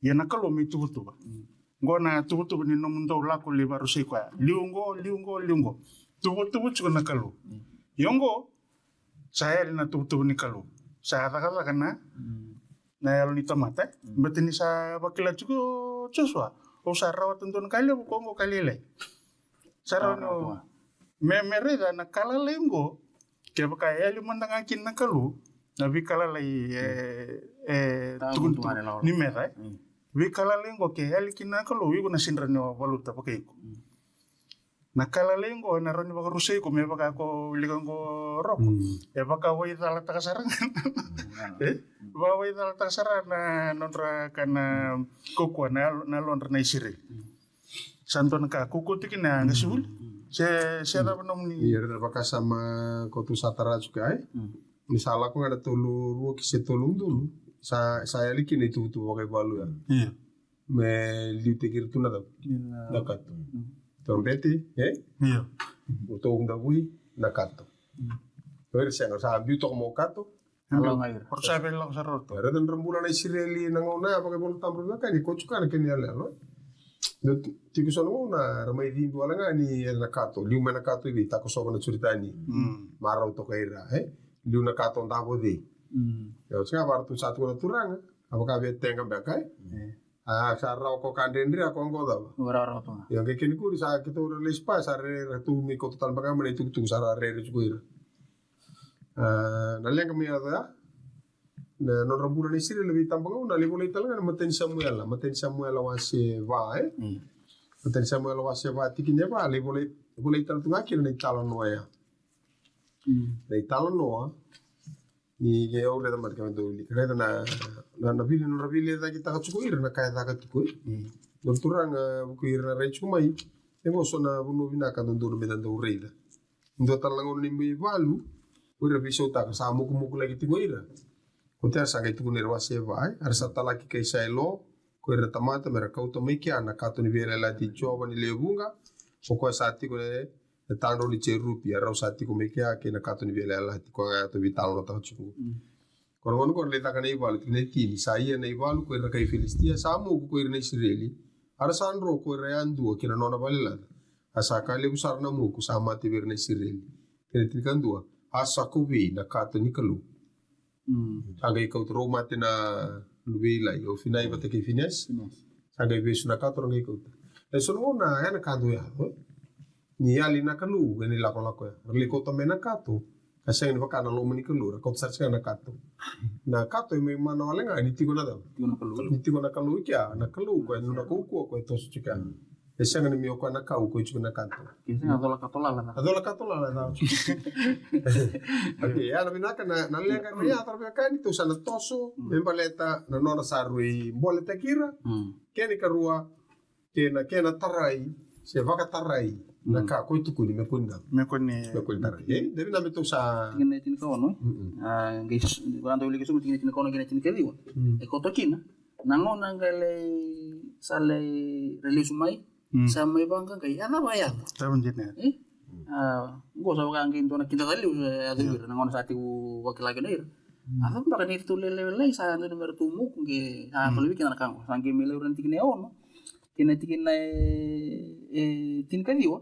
Ia na Kalou me tuvatuva. Qo na tuvatuva ni nomudou lako lai vakarusai koya. Liu qo, liu qo, liu qo. Tuvatuva tiko na Kalou. Ia qo, sa yali na tuvatuva ni Kalou. Sa cakacaka na, na yalo ni tamata. Baleta ni sa vakila tiko o Josua. Au sa rawata dua na ka levu, ko qo ka lailai. Sa rawa ni o, me, me raica na ka lalai qo. Kevaka e yali mada ga kina na Kalou. Na veika lalai e, e tukutuku ni meca e. Veika lalai oqo ke yali kina na Kalou, iko na sega ni o valuta vakaiko. Na ka lalai oqo ena rawa ni vakarusai iko me vaka ko wilika oqo Roko. E vakawaicalataka sara ga. E vakawaicalataka sara na nodra kana kokua na yalodra na Isireli. Sa dua na ka kokua tiko na qasivuli. Se se cava nomuni. Ia era vakasama ko tu sa tara tiko ai. Ni sa lako ga na tolu rua ki se tolu udolu sa sa yali kina ituvatuva vakaivalu ya. Me liutaki ira tu na cava? Na kato. Torobete e? Io. O tou davui na kato. O ira sega sa biu toka mo kato. Aloga ira. Ora sa vei lako sara ora tu. Era dra bula na Isireli na gauna ya vakaivalu tabu veka ni ko tuka na kena yaloyalo. Tiko so na gauna era mai cibi wale ga ni era na kato liu mai na kato i vei takosova na Joritani. Marau toka ira e liu na kato davo cei. Ia o tiga vara tu sa tuka na turaga. A vaka via tega beka e. A sa rawa ko ka dredre a ko qo cava. Io qai keni kuri sa keitou ra lesi pa sa rere ratou me kauta tale beka mai na itukutuku sa ra rere tiko ira. A na leqa mai yaco ya na nodra bula na Isireli na veitabagauna na lai volai tale ga na matai ni Samuela, matai ni Samuela wase va e. Matai ni Samuela wase va tikina e va lai volai, volai tale tu ga kina na italanoa ya. Na italanoa Ni ke au raica mada ke dau wilika. Raica na, na, na vili, nodra vili e cakitaka tiko ira na ka e caka tiko e. Dou turaga vuku ira na rai tiko mai. E qo so na vanua vinaka dodonu me da dau raica. Dua tale na gauna ni mai valu, ko ira veisautaka sa mokumoku laki tiko ira. Ko te sa qai tukuna ira wase va e, era sa talaki kai Sailo, ko ira na tamata me ra kauta mai kea na kato ni veiyalayalati i Jiova ni lewe vuqa, ko koya sa tiko e na tadro ni jerupi, a rau sa tiko mai kea kei na kato ni veiyalayalati, koya ga yatou veitalanoataka tiko. Ko na gauna ko ra lai caka na ivalu, tikina e tini, sa ia na ivalu ko ira na kai Filisitia, sa moku ko ira na Isireli, a ra sa dro ko ira yadua ki na nona valelaca, a sa ka levu sara na moku sa mate vei ira na Isireli. Tikina e tinikadua, a sa kovei na kato ni Kalou. Sa qai kauta rau mate na luve i Ilai, o Finai vata kei Finesi. Sa qai vesu na kato ra qai kauta. E so na gauna ya na ka dau yaco. Ni yali na Kalou ena ilakolako ya. Ra lai kauta mai na kato. Ka sega ni vaka na loma ni Kalou, ra kauta sara tiko na kato. Na kato e mai mana wale ga ni tiko na cava? Ni tiko na Kalou i kea, na Kalou koya e nona kaukauwa koya e toso tiko ya. E sega ni me o koya na kau ko e tiko na kato. Ke sega cola kato lala na. A cola kato lala na. Okei, ya na vinaka na, na leqa na ya tara veka ni tou sa na toso me baleta na nona sa rui boletaki ira. Kena ikarua, kena, kena tarai se vakatarai na ka ko e tukuni me kua ni na. Me kua ni. Me kua ni tarai. E, da vinaka me tou sa. Tikina e tinikaono. Qai vaka dau wilika sobu tikina e tinikaono kei na tinikaciwa. E koto kina. Na gauna qai lai sa lai ra lesu mai, sa mai vaqaqai, a cava a yaco? Cava dina? E? A, qo sa vaka qai dua na kidacala levu sa yaco vei ira, na gauna sa tiko vakila kina ira. A cava beka ni ratou lelewe lai sa dodonu me ratou moku qai sa tolovi kina na ka qo, sa qai mai laurai na tikina e ono kei na tikina e, e tinikaciwa.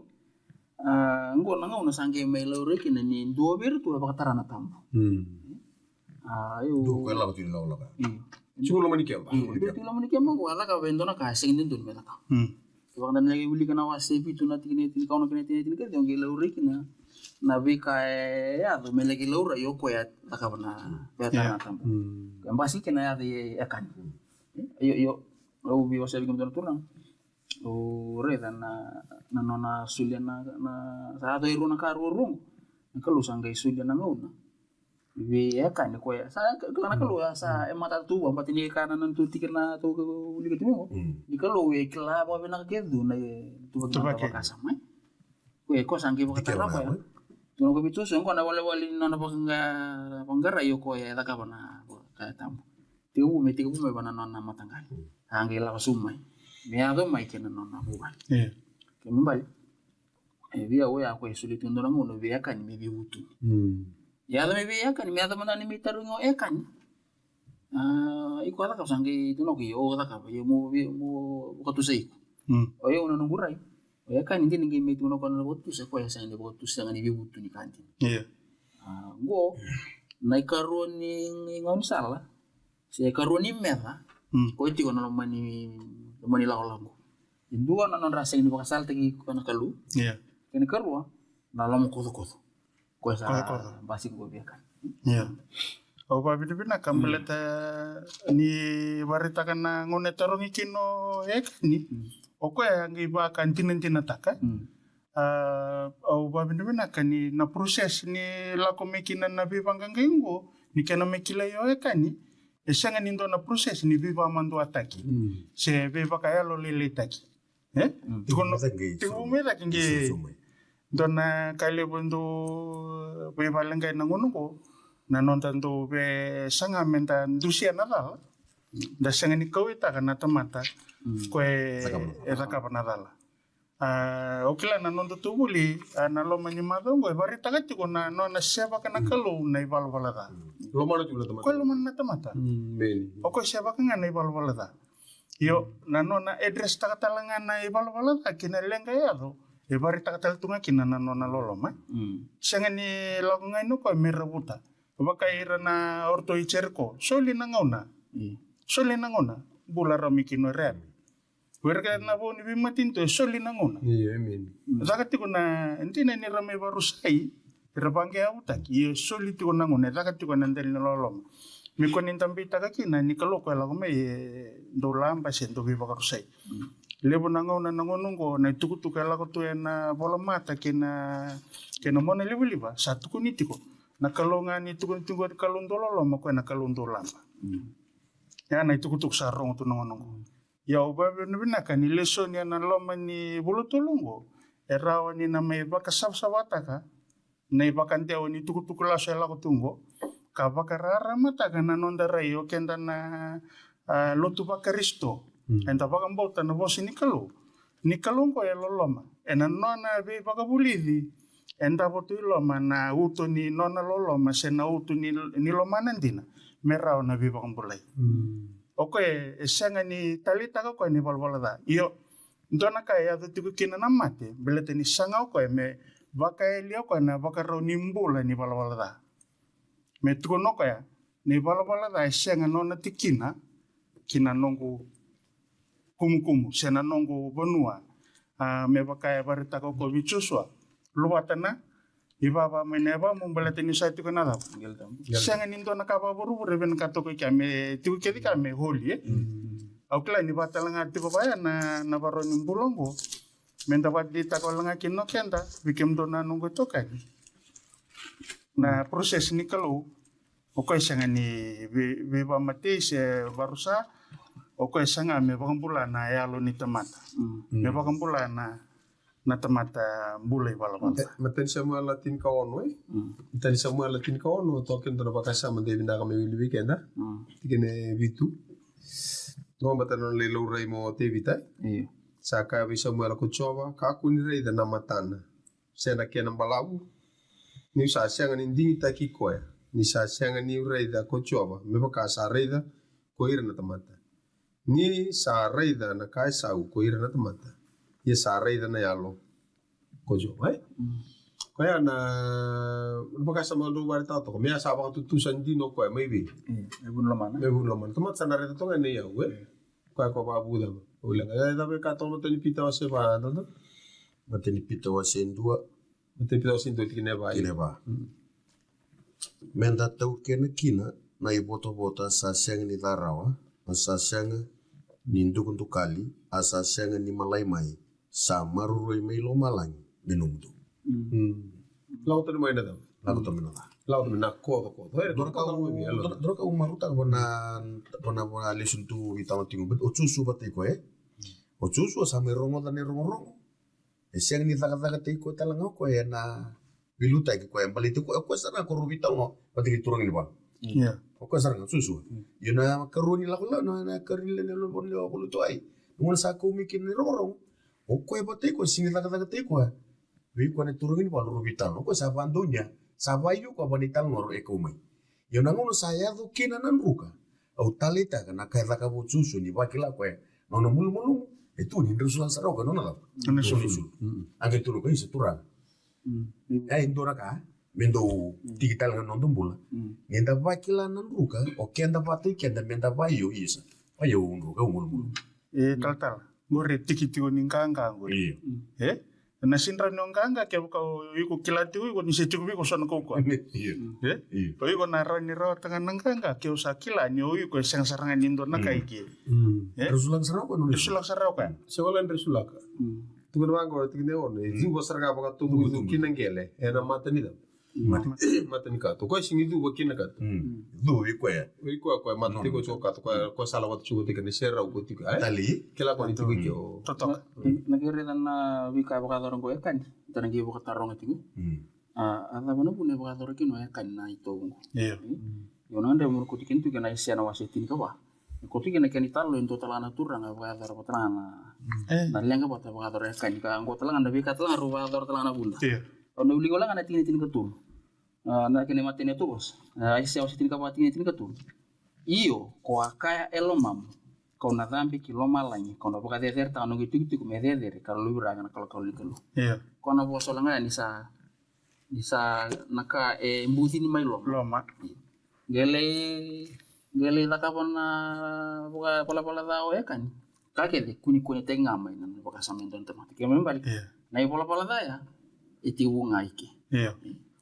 A, qo na gauna sa qai mai laurai kina ni dua vei iratou e vakatara na tabu. A, io. Dua ko e lako tiko ni lakolako. Io. Tiko loma ni keba. Io, dua tiko loma ni keba qo, a cakava e dua na ka e sega ni dodonu me cakava. Kevaka da na qai wilika na wase vitu na tikina e tinikaono kei na tikina e tinikaciwa, qai laurai kina na veika e yaco me laki laurai o koya e cakava na, vakatara na tabu. E basika kina yaca i Ekani. Io, io. Au veiwasea vei kemudou na turaga. Au raica na, na nona solia na, na, sa yaco e rua na ka ruarua qo. Na Kalou sa qai solia na gauna vei Ekani koya. Sa kila na Kalou, sa e matata tu vua, baleta ni ka na nona tu tikina tou wilika tu qo. Ni Kalou e kila vakavinaka kece tu na ituvaki, na vakasama. Koya, koya sa qai vakatara koya. Tukuna ko Vitusa, qo na walewale ni nona vaqarai o koya e cakava na ka e tabu. Tekivu mai, tekivu mai vua na nona mataqali. Sa qai lako sobu mai me yaco mai kei na nona vuvale. Kena ibalebale, e vei au oya koya e solia tiko dua na gauna vei Ekani me veivutuni. Yaco mai vei Ekani, me yaco mada ni me tarogi o Ekani. A, iko a cakava, sa qai tukuna o koya, o cakava, io mo vakatusai iko. O yau na noqu rai. O Ekani dina qai mai tukuna o koya na vakatutusa, koya sega ni vakatutusa, sega ni veivutuni ka dina. A, qo na ikarua ni gaunisala se ikarua ni meca ko e tiko na loma ni, loma ni lakolako. E dua na nodra sega ni vakasalataki koya na Kalou. Kena ikarua na lomakocokoco. Koya sa basika qo vei Ekani. Au vavinavinaka baleta ni varaitaka na gauna e tarogi kina o Ekani. O koya a qai vakadinadinataka. Au vavinavinaka ni na process ni lako mai kina na veivaqaqai oqo, ni kena mai kilai o Ekani, e sega ni dua na process ni veivakamaduataki se veivakayalolailaitaki. E? Tiko me cake qai dua na ka levu e dau veivaleqai na gauna oqo, na noda dau veisaga me da dusia na cala, da sega ni kauaitaka na tamata ko e cakava na cala. A, o kila na noda tu vuli, a, na loma ni macawa oqo e varaitaka tiko na nona sevaka na Kalou na ivalavala ca. Lomana tiko na tamata. Ko e lomana na tamata. O koya sevaka ga na ivalavala ca. Io, na nona address taka tale ga na ivalavala ca kei na leqa e yaco, e varaitaka tale tu ga kina na nona loloma. Sega ni lako ga ina o koya me ravuta. Vaka ira na oroto i Jeriko, soli na gauna. Soli na gauna. Bula rau mai kina o ira. Ko ira kece na vo ni veimatanitu, e soli na gauna. Caka tiko na dina ni ra mai varusai, ra vaqeavutaki, ia e soli tiko na gauna, e caka tiko na dela ni loloma. Me ko ni da beitaka kina ni Kalou ko e lako mai e dau laba se dau veivakarusai. Levu na gauna na gauna oqo na itukutuku e lako tu ena volamata kei na kei na mona livaliva sa tukuni tiko. Na Kalou ga ni tukuni tiko ni Kalou dau loloma, ko e na Kalou dau laba. Ia na itukutuku sa rogo tu na gauna oqo. Ia au vavinavinaka ni lesoni ena loma ni vula tolu oqo e rawa ni na mai vakasavasavataka na ivakadewa ni tukutuku lasu e lako tu oqo, ka vakararamataka na noda rai o keda na, a, lotu vaKarisito. Eda vakabauta na vosa ni Kalou. Ni Kalou oqo e loloma. Ena nona veivakavulici e davo tu i loma na uto ni nona loloma se na uto ni, ni lomana dina me rawa na veivakabulai. O koya e sega ni taleitaka o koya na ivalavala ca. Io, dua na ka e yaco tiko kina na mate, baleta ni saga o koya me vakayalia o koya na vakarau ni bula ni valavala ca. Me tukuna o koya ni valavala ca e sega nona tikina ki na noqu kumukumu se na noqu vanua. A, me vaka e varaitaka o koya vei Josua, luvata na ivava mai na yavamu baleta ni sa tiko na cava. Sega ni dua na ka vakavuravura e vinakata o koya me tiko kece ka me holy, e. Au kila ni vatalega tiko vaya na, na varau ni bula oqo. Me da vakadeitaka wale ga kina o keda vei kemudou na noqu itokani. Na process ni Kalou, o koya e sega ni vei, veivakamatei se varusa, o koya e saga me vakabula na yalo ni tamata. Me vakabula na, na tamata bula ivalavala. Matai ni Samuela tinikaono, e? Matai ni Samuela tinikaono, toka kina dua na vakasama de vinaka me wili vei keda. Tikina e vitu. Qo baleta na nona lai laurai mai o Tevita, e? Sa kaya vei Samuela ko Jiova, kakua ni raica na matana se na kena balavu, niu sa sega ni digitaki koya, ni sa sega niu raica ko Jiova me vaka sa raica ko ira na tamata. Ni sa raica na ka e sau ko ira na tamata, ia sa raica na yalo ko Jiova, e? Koya na, na vakasama dou varaitaka toka, me a sa vakatutusa dina o koya mai vei? E, mai vu ni lomana. Mai vu ni lomana. Tamata sa na raica toka ga na iyau, e? Koya ko vakavuca. Ule ga, e, cava e ka toka matai ni Pita wase va, dada? Matai ni Pita wase dua. Matai ni Pita wase dua tikina e va. Tikina e va. Me da taukena kina na ivotavota sa sega ni ca rawa, a sa sega ni dukadukali, a sa sega ni malai mai, sa maroroi mai lomalagi me nomudou. Lako tani mai na cava? Lako tani mai na ca. Lako tani mai na kocokoco. Dua na ka au, dua na ka au marautaka vua na, vua na, vua na lesoni tu veitalanoa tiko. O Josua vata iko, e? O Josua sa mai rogoca na irogorogo. E sega ni cakacakataki koya tale ga o koya ena veiliutaki koya, e baleti koya, o koya sara ga ko rau veitalanoa vata kei turaga ni valu. O koya sara ga Josua. Io na ikarua ni lako, na, na ikarua ni lako, na ikarua ni lako, na ikarua ni lako, na gona sa kau mai kina na irogorogo. O koya vata iko, sega ni cakacakataki koya. Vei koya na turaga ni valu rau veitalanoa, o koya sa vakadonuya, sa vakaio koya vua na italanoa rau e kau mai. Ia na gauna sa yaco kina na druka, au taleitaka na ka e cakava o Josua ni vakila koya na nona malumalumu e tu ni drau sula sara o koya na nona cava? Na nona isulu. A qai tukuna o koya, isa, turaga. E dua na ka me dau tiki tale ga na noda bula. Ni da vakila na druka, o keda vata kei keda me da vakaio, isa, vakaio au druka, au malumalumu. E talatala, qori e tiki tiko ni qaqa qori. Io. E? Na sega ni rawa ni o qaqa kevaka o iko kila tiko iko ni se tiko vei iko so na kaukaua. Io. E? Io. O iko na rawa ni rawata ga na qaqa ke o sa kila ni o iko e sega sara ga ni dua na ka i ke. E? Dre sulaka sara o koya nona. Dre sulaka sara o koya. Se wala dre sulaka. Tukuna vaqo, tikina e ono, e cuva sara ga vakatoboicu ki na qele ena mata ni cava? Mata ni kato. Koya sega ni cuva ki na kato. Cuva i koya. I koya, koya mata tiko tiko kato, koya, koya sa lako vata tiko tiko na serau ko tiko, e? Tali. Kila ko ni tiko i ke o. Totoka. Na, na kere na veika e vakayacora qo e kani. Tara qi vakataroga tiko. A, a cava na vuna e vakayacora kina o e kani na itovo qo? Io. Io, na gadreva mo na kauta kina tu kei na Aisea na wase tinikava. Kauta kina kena italanoa e dua tale ga na turaga e vakayacora vata tale ga na, na leqa vata e vakayacora e kani ka qo tale ga na veika tale ga rau vakayacora tale ga na vuda. Io. Au na wilika wale ga na tikina tinikatolu. A, na kena imatai ni Yatuvosa. A, Aisea wase tinikava tikina tinikatolu. Io, ko a kaya e lomamu, kau na cabe ki lomalagi, kau na vakaceceretaka na noqu itikotiko me cecere ka luve rawa na kalokalo ni Kalou. Io. Ko na vosa wale ga ni sa, ni sa na ka e bucini mai loma. Loma. Qai lai, qai lai cakava na vakavalavala ca o e kani. Ka kece kua ni kunetaki ga mai na vakasama e dua na tamata. Kena ibalebale, na ivalavala ca ya e tekivu ga i ke. Io.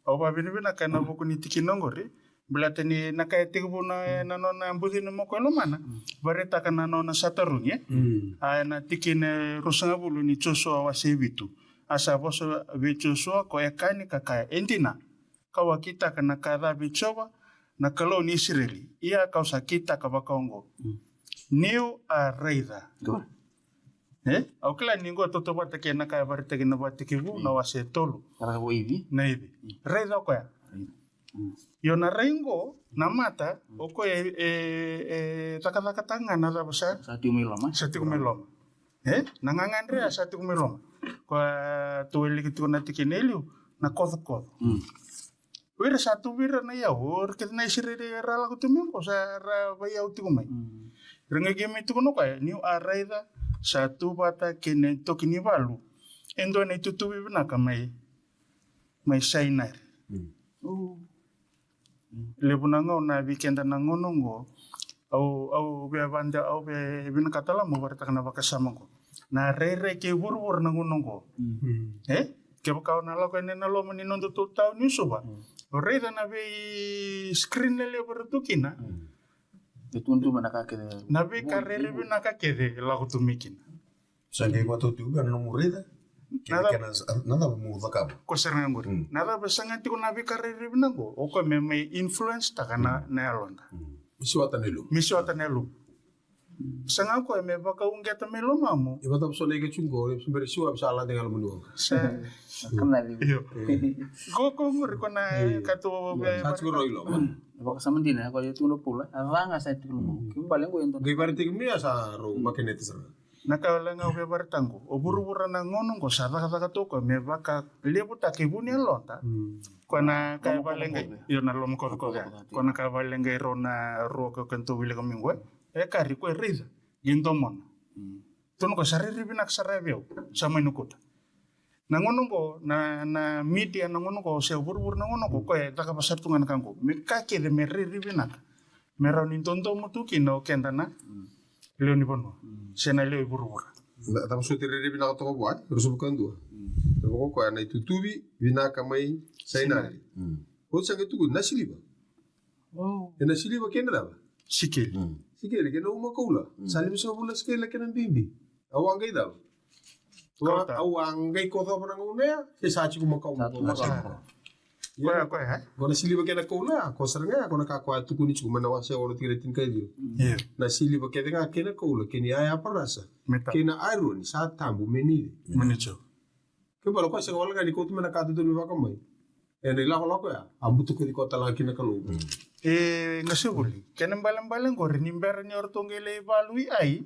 Au vakavinavinaka ena vuku ni tikina oqori, baleta ni na ka e tekivu na, na nona bucini mai o koya e lomana. Vakaraitaka na nona sa tarogi, e? A, ena tikina e ruasagavulu ni Josua wase vitu. A sa vosa vei Josua ko e kani ka kaya, e dina, kau a kitaka na ka ca vei Jiova na Kalou ni Isireli, ia kau sa kitaka vakaoqo. Niu a raica. E? Au kila ni qo e tautauvata kei na ka e vakaraitaki na Vakatekivu na wase tolu. Na ivi. Raica o koya. Io, na rai qo, na mata, o koya e, e, e cakacakataka ga na cava sa? Sa tiko mai loma. Sa tiko mai loma. E? Na gagadre ya sa tiko mai loma. Koya tou wilika tiko na tikina e liu, na kocokoco. O ira sa tu vei ira na iyau, o ira kece na Isireli era lako tu mai qo sa ra vaiyau tiko mai. Ra qai kei mai tukuna o koya, niu a raica sa tu vata kei na itoki ni valu e dua na itutuvi vinaka mai, mai Sainari. Levu na gauna vei keda na gauna oqo, au, au via vade, au via vinakata la mo vakaraitaka na vakasama oqo. Na rairai kei vuravura na gauna oqo. E? Kevaka o na lako yani ena loma ni nodatou tauni o Suva, o raica na vei screen lelevu era tu kina. E tu tu mai na ka kece. Na veika rairai vinaka kece e lako tu mai kina. Sa qai vakatau tiko ga na nomu raica. Kena, kena, na cava mo cakava? Ko sara ga qori. Na cava e saga tiko na veika rairai vinaka qo? O koya me mai influence taka na, na yaloda. Me siwata na yalomu. Me siwata na yalomu. Saga o koya me vakauqeta mai lomamu. E vata so na ika tiko qo, e se bera siwa me sa lade ga loma ni waqa. Sa. Io. Ko, ko qori ko na ka tu. Sa tiko rau i loma. Vakasama dina ko e tu na pula. A vaga sa tiko lomamu. Ke bale qo e dua. Qai vakaraitaki mai a sa rau makeneti sara. Na ka wale ga au via vakaraitaka qo, o vuravura na gauna qo sa cakacaka toka me vakalevutaki vu ni yaloda. Ko na ka e vale qai, io, na lomakocokoco ya. Ko na ka vale qai rau na rua ko kena tou wilika mai qo. E kari ko e raica, qai domona. Tukuna ko sa rairai vinaka sara vei au, sa mai nokuta. Na gauna oqo, na, na media na gauna oqo, se vuravura na gauna oqo, koya e cakava sara tu ga na ka oqo. Me ka kece me rairai vinaka. Me rawa ni dodomo tu kina o keda na lewe ni vanua. Se na lewe i vuravura. Na, cava soti rairai vinaka toka vua, e? Ruasagavulu ka dua. Na vaka o koya na itutuvi vinaka mai Sainari. Oti sa qai tukuni, na siliva. E na siliva kei na cava? Sikeli. Sikeli, kei na uma koula. Sa limasagavulu na sikeli na kena bibi. Au a qai cava? Au a qai kocova na gauna ya, se sa tiko makawa. Koya, koya, e? Ko na siliva kei na koula, ko sara ga, ko na ka koya tukuni tiko mai na wase ono tikina tinikaciwa. Na siliva kece ga kei na koula, kei na iyaya parasa. Kei na aironi, sa tabu me ni. Me ni tiko. Ke bala koya sega wale ga ni kauta mai na ka dodonu me vakamai. E na ilakolako ya, a butukaci koya tale ga kina Kalou. E, qase vuli, kena ibalebale qori, ni bera ni o ratou qai lai valu i Ai,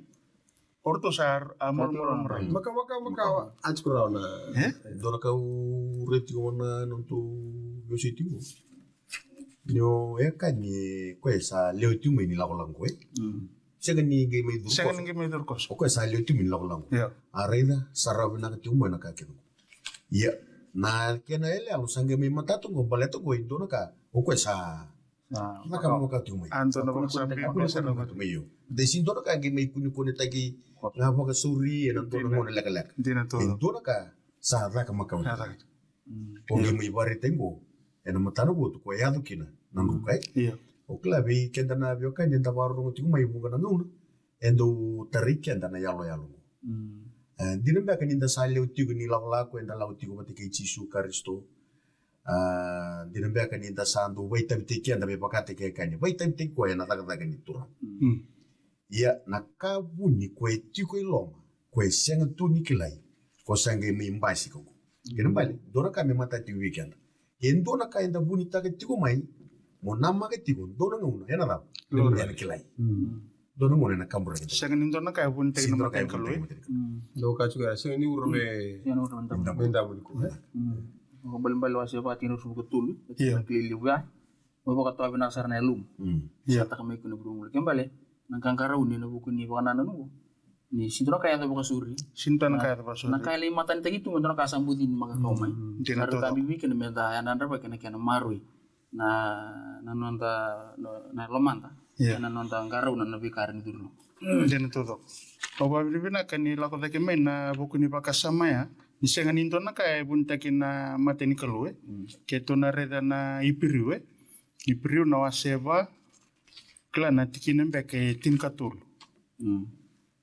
o ratou sa a malumalumu rawa. Makawa, makawa, makawa. A tiko rawa na, e? Dua na ka au raica tiko na nodatou veisei tiko. Ni o e ka ni koya sa lewe tiko mai ni lakolako, e? Sega ni qai mai curu koso. Sega ni qai mai curu koso. O koya sa lewe tiko mai ni lakolako. Io. A raica, sa rawa vinaka tiko mai na ka kece qo. Ia, na kena iyaloyalo sa qai mai matata qo, baleta qo e dua na ka. O koya sa. Sa na ka mo ka tiko mai. A dua na ka sa qai mai tiko mai, io. De si dua na ka qai mai kunekunetaki, ga vakasauri, e na dua na gauna lekaleka. Dina tu. E dua na ka. Sa caka makawa. Sa caka. O qai mai vakaraitaki qo ena matana votu ko e yaco kina na druka, e? Io. O kila vei keda na veiwekani eda vakarorogo tiko mai vuqa na gauna, e dau tarai keda na yaloyalo qo. E, dina beka ni da sa lewe tiko ni lakolako, eda lako tiko vata kei Jisu Karisito. A, dina beka ni da sa dau vaitavitaki keda me vakataki e kani vaitavitaki koya ena cakacaka ni Turaga. Ia na ka vuni ko e tiko i loma, ko e sega tu ni kilai, ko sa qai mai basika qo. Kena bale, dua na ka me matata tiko vei keda. Ke dua na ka eda vunitaka tiko mai, mo namaka tiko, dua na gauna ena cava? Ena kilai. Dua na gauna ena kaburaki. Sega ni dua na ka e vunitaki na mata ni Kalou. Dua ka tiko ya, sega ni ura me damu ni ko. Balebale wase va tikina ruasagavulu ka tolu, na kilai levu ya. Mo vakatawa vinaka sara na yalomu. Sa taka mai kina vurumulu. Kena bale, na qaqarauni ena vuku ni vakanananu qo. Ni sega ni dua na ka e yaco vakasauri. Sega ni dua na ka e yaco vakasauri. Na ka e lai matanitaki tu me dua na ka sa bucini maka kau mai. Dina totoka. Ka bibi kina me da yadra vaka kena, kena maroroi na, na noda, na, na lomada. Ena noda qarauna na veika era ni curu. Dina totoka. Au vakavinavinaka ni lako cake mai na vuku ni vakasama ya. Ni sega ni dua na ka e vunitaki na mata ni Kalou, e. Ke tou na raica na Iperiu, e. Iperiu na wase va, kila na tikina beka e tinikatolu.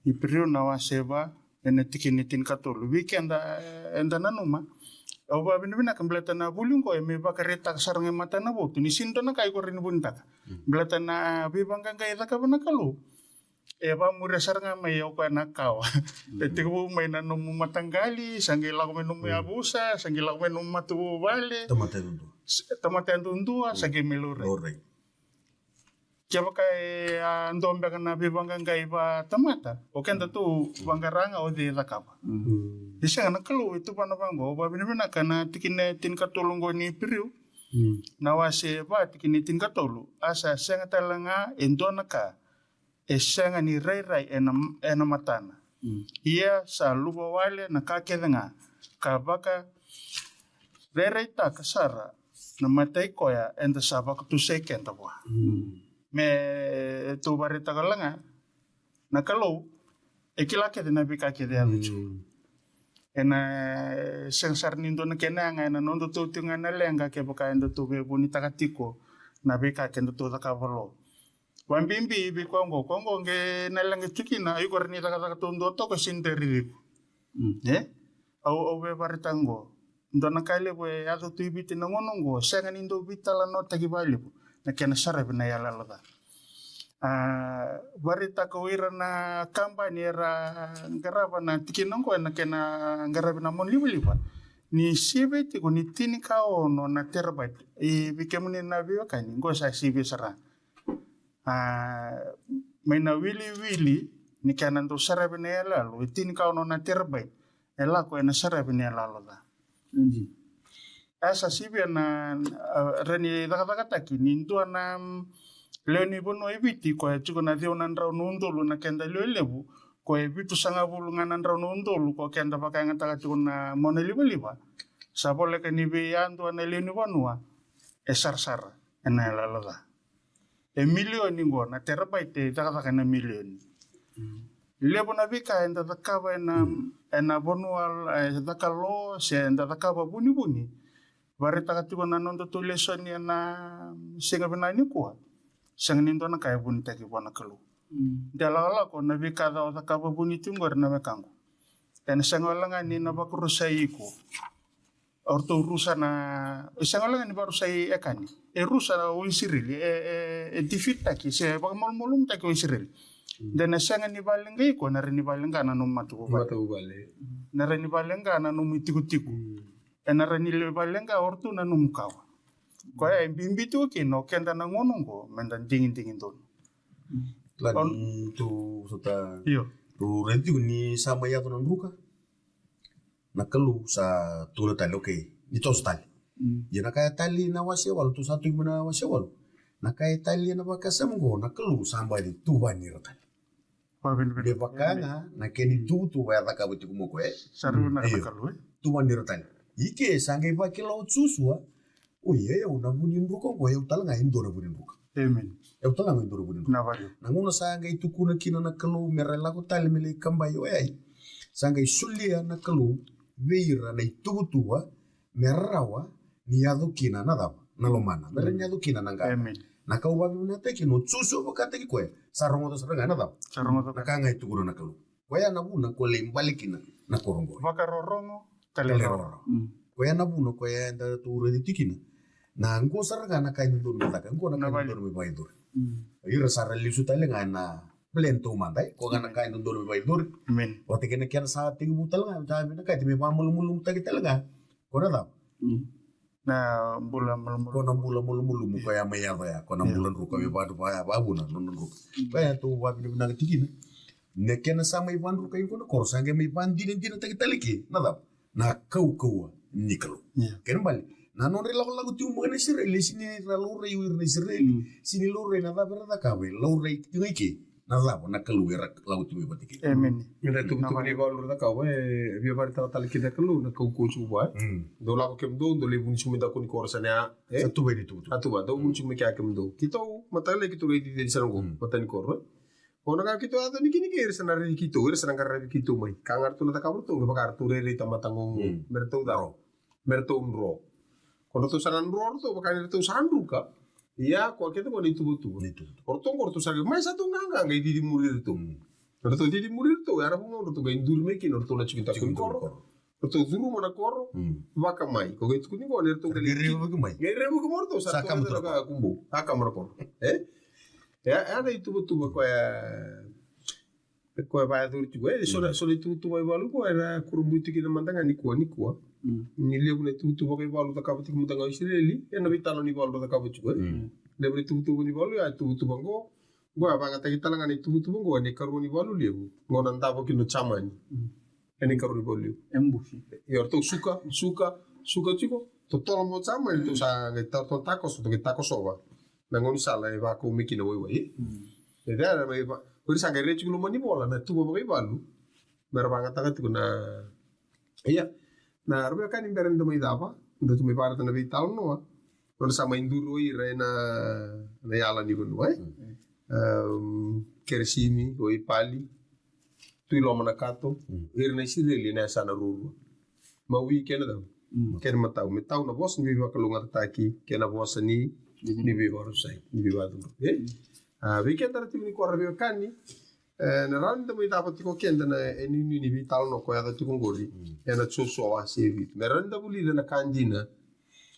Iperiu na wase va, ena tikina e tinikatolu. Vei keda, e, eda nanuma. Au vakavinavinaka baleta na vuli qo e me vakaraitaka sara ga e matana votu ni sega ni dua na ka iko rawa ni vunitaka. Baleta na veivaqaqai e cakava na Kalou. E vakamuria sara ga mai o koya na kawa. E tekivu mai na nomu mataqali, sa qai lako mai nomu yavusa, sa qai lako mai nomu matavuvale. Tamata yadudua. Tamata yadudua, sa qai mai laurai. Kevaka e a dua beka na veivaqaqai vakatamata, o keda tou vaqara ga o cei e cakava. E sega, na Kalou e tuvana vaqo, au vakavinavinaka na tikina e tinikatolu qo ni Iperiu. Na wase va tikina e tinikatolu. A sa sega tale ga e dua na ka e sega ni rairai ena, ena matana. Ia sa luvawale na ka kece ga, ka vakarairaitaka sara na mata i koya eda sa vakatusai keda vua. Me tou vakaraitaka la ga, na Kalou e kila kece na veika kece e yaco tiko. Ena sega sara ni dua na kena yaga ena nodatou tiko ga na leqa kevaka edatou via vunitaka tiko na veika kedatou cakava lo. Vabibi vei koya oqo, koya oqo qe na leqa tu kina, iko rawa ni cakacaka taudua toka, sega ni raici iko. E? Au, au via vakaraitaka oqo. Dua na ka levu e yaco tu i Viti na gauna oqo, sega ni dau veitalanoataki vakalevu na kena saravi na iyaloyalo ca. A, vakaraitaka o ira na kabani era qarava na tikina oqo ena kena qaravi na mona livaliva. Ni sivia tiko ni tinikaono na terabyte. E, vei kemuni na veiwekani, oqo sa sivia sara. A, mai na wiliwili ni kena dau saravi na iyaloyalo, e tinikaono na terabyte e lako ena saravi na iyaloyalo ca. A sa sivia na, a, rawa ni cakacakataki ni dua na, mm, lewe ni vanua e Viti, ko e tiko na ciwa na drau na udolu na keda lewe levu, ko e vitusagavulu ga na drau na udolu ko keda vakayagataka tiko na mona livaliva. Sa voleka ni vei yadua na lewe ni vanua e sarasara ena iyaloyalo ca. E milioni qo na terabyte, e cakacaka ena milioni. Levu na veika eda cakava ena, ena vanua, e, caka lo, se eda cakava vunivuni. Vakaraitaka tiko na nodatou lesoni ena siga vinaka nikua. Sega ni dua na ka e vunitaki vua na Kalou. De lakolako na veika ca o cakava vuni tiko qori na wekaqu. Ena sega wale ga ni na vakarusai iko. O ratou rusa na, e sega wale ga ni vakarusai Ekani. E rusa o Isireli, e, e, e defeat taki, se vakamalumalumutaki o Isireli. De na sega ni valeqai iko, na rawa ni valeqa na nomu matavuvale. Matavuvale. Na rawa ni valeqa na nomu itikotiko. Ena rawa ni valeqa o ratou na nomu kawa. Koya e bibi tiko kina o keda na gauna oqo, meda digidigi donu. Kila ni tou sota. Io. Tou raica tiko ni sa mai yaco na druka. Na Kalou sa tukuna tale, okay, ni toso tale. Ia na ka e tali na wase walu, tou sa tu mai na wase walu. Na ka e tali ena vakasama oqo, na Kalou sa baci tuvani ira tale. Me vaka ga na kena ituvatuva e cakava tiko mai o koya, e? Sa rui na Kalou, e? Tuvani ira tale. Ike sa qai vakila o Josua, oi, e, au na vu ni druka oqo, e au tale ga e dua na vu ni druka. Emeni. E au tale ga e dua na vu ni druka. Na gauna sa qai tukuna kina na Kalou me ra lako tale me lai kabai o yai, sa qai solia na Kalou vei ira na ituvatuva me rawa ni yaco kina na cava? Na lomana. Me rawa ni yaco kina na qaqa. Amen. Na ka au vakavinavinakataka kina o Josua vakataki koya, sa rogoca sara ga na cava? Sa rogoca. Na ka ga e tukuna na Kalou. Koya na vuna ko lai bale kina na koro qori. Vakarorogo, tale roro. Tale roro. Mm. Koya na vuna koya eda tou raici tiko kina. Na qo sara ga na ka e dodonu me caka, qo na ka e dodonu me vakayacori. Mm. Ira sa ra lesu tale ga na plan taumada, e? Ko ga na ka e dodonu me vakayacori. Amen. Vata kei na kena sa tekivu tale ga, sa vinakati me vakamalumalumutaki tale ga. Ko na cava? Mm. Na bula malumalumu. Ko na bula malumalumu koya mai yaco ya, ko na bula druka me vadu vaya vavuna, nona druka. Mm. Koya tou vakavinavinakataki kina. Na kena sa mai vadrukai qo na koro, sa qai mai vadinadinataki tale ke na cava? Na kaukauwa ni Kalou. Yeah. Kena bale, na nodra ilakolako tiko mai na Isireli, e sini ra laurai o ira na Isireli, mm, sini laurai na cava era cakava, e laurai tiko i ke na cava na Kalou era lako tiko mai vata kina. Amen. Eda tukutuku ni valu ra cakava, e via vakaraitaka tale kina na Kalou na kaukauwa tiko vua. Mm. Dou lako kemudou, dou lai vuni tiko mai daku ni koro sa na, e? Sa tuva ni tukutuku. A tuva, dou vuni tiko mai kea kemudou. Keitou, mataka lailai keitou lai cici sara qo, mm, mata ni koro, e? O na ka keitou yaco ni kini kei ira sa na raici keitou, ira sa na qaravi keitou mai. Ka ga ratou na cakava ratou, me vaka ratou rairai tamata gogo. Mm. Me ratou caro. Me ratou dro. Ko ratou sa na dro ratou, vaka ni ratou sa druka. Ia, ko kece ko na ituvatuva. Na ituvatuva. O ratou qo ratou sa qai, mai sa tou qaqa, qai cici muri ratou. Mm. Ratou cici muri ratou, ia na vuna ratou qai duri mai kina, ratou na tiko i daku ni koro. Ratou curuma na koro, mm, vaka mai. Ko qai tukuni qo, ni ratou qai revuki mai. Qai revuki mai ratou, sa ka ratou kubou. Sa ka mai na koro. E? E, e na ituvatuva koya, koya vakayacori tiko. E, so na, mm, so na ituvatuva i valu koya, era kurabui tiko kina mada ga nikua, nikua. Mm. Ni levu na ituvatuva koya i valu cakava tiko mada ga o Isireli, e na veitalanoa ni valu cakava tiko, e. Mm. Levu na ituvatuva ni valu, ya ituvatuva qo. Qo ya vakayagataki tale ga na ituvatuva qo, e na ikarua ni valu levu. Qo na davo kina o Jamani. Mm. E na ikarua ni valu levu. Ambush. Io, ratou suka, suka, suka tiko. Totolo mai o Jamani, ratou sa qai ta-, ratou takoso, ratou qai takosova na gaunisala e vakau mai kina waiwai. Mm. E cea, mai va-, o ira sa qai rai tiko loma ni vola, na tuva vakaivalu. Me ra vakayagataka tiko na, ia, na ra veiwekani, bera ni da mai cava, da tou mai vakaraica na veitalanoa. Nona sa mai duri o ira e na, na yala ni vanua, e? Mm. Em, Kerisimi, o Ipali, Tui Loma na Kato, mm, ira na Isireli e na yasana ruarua. Mawi kei na cava? Mm. Kei na matau. Me tau na vosa ni veivakalougatataki kei na vosa ni, ni veivakarusai, ni veivakacudruvi. E? Mm. A, vei keda ra tiko nikua ra veiwekani, e, na rawa ni da mai cava tiko keda na, e, inuinui ni veitalanoa ko yaco tiko qori. Mm. E na Josua wase e vitu. Me rawa ni da vulica na ka dina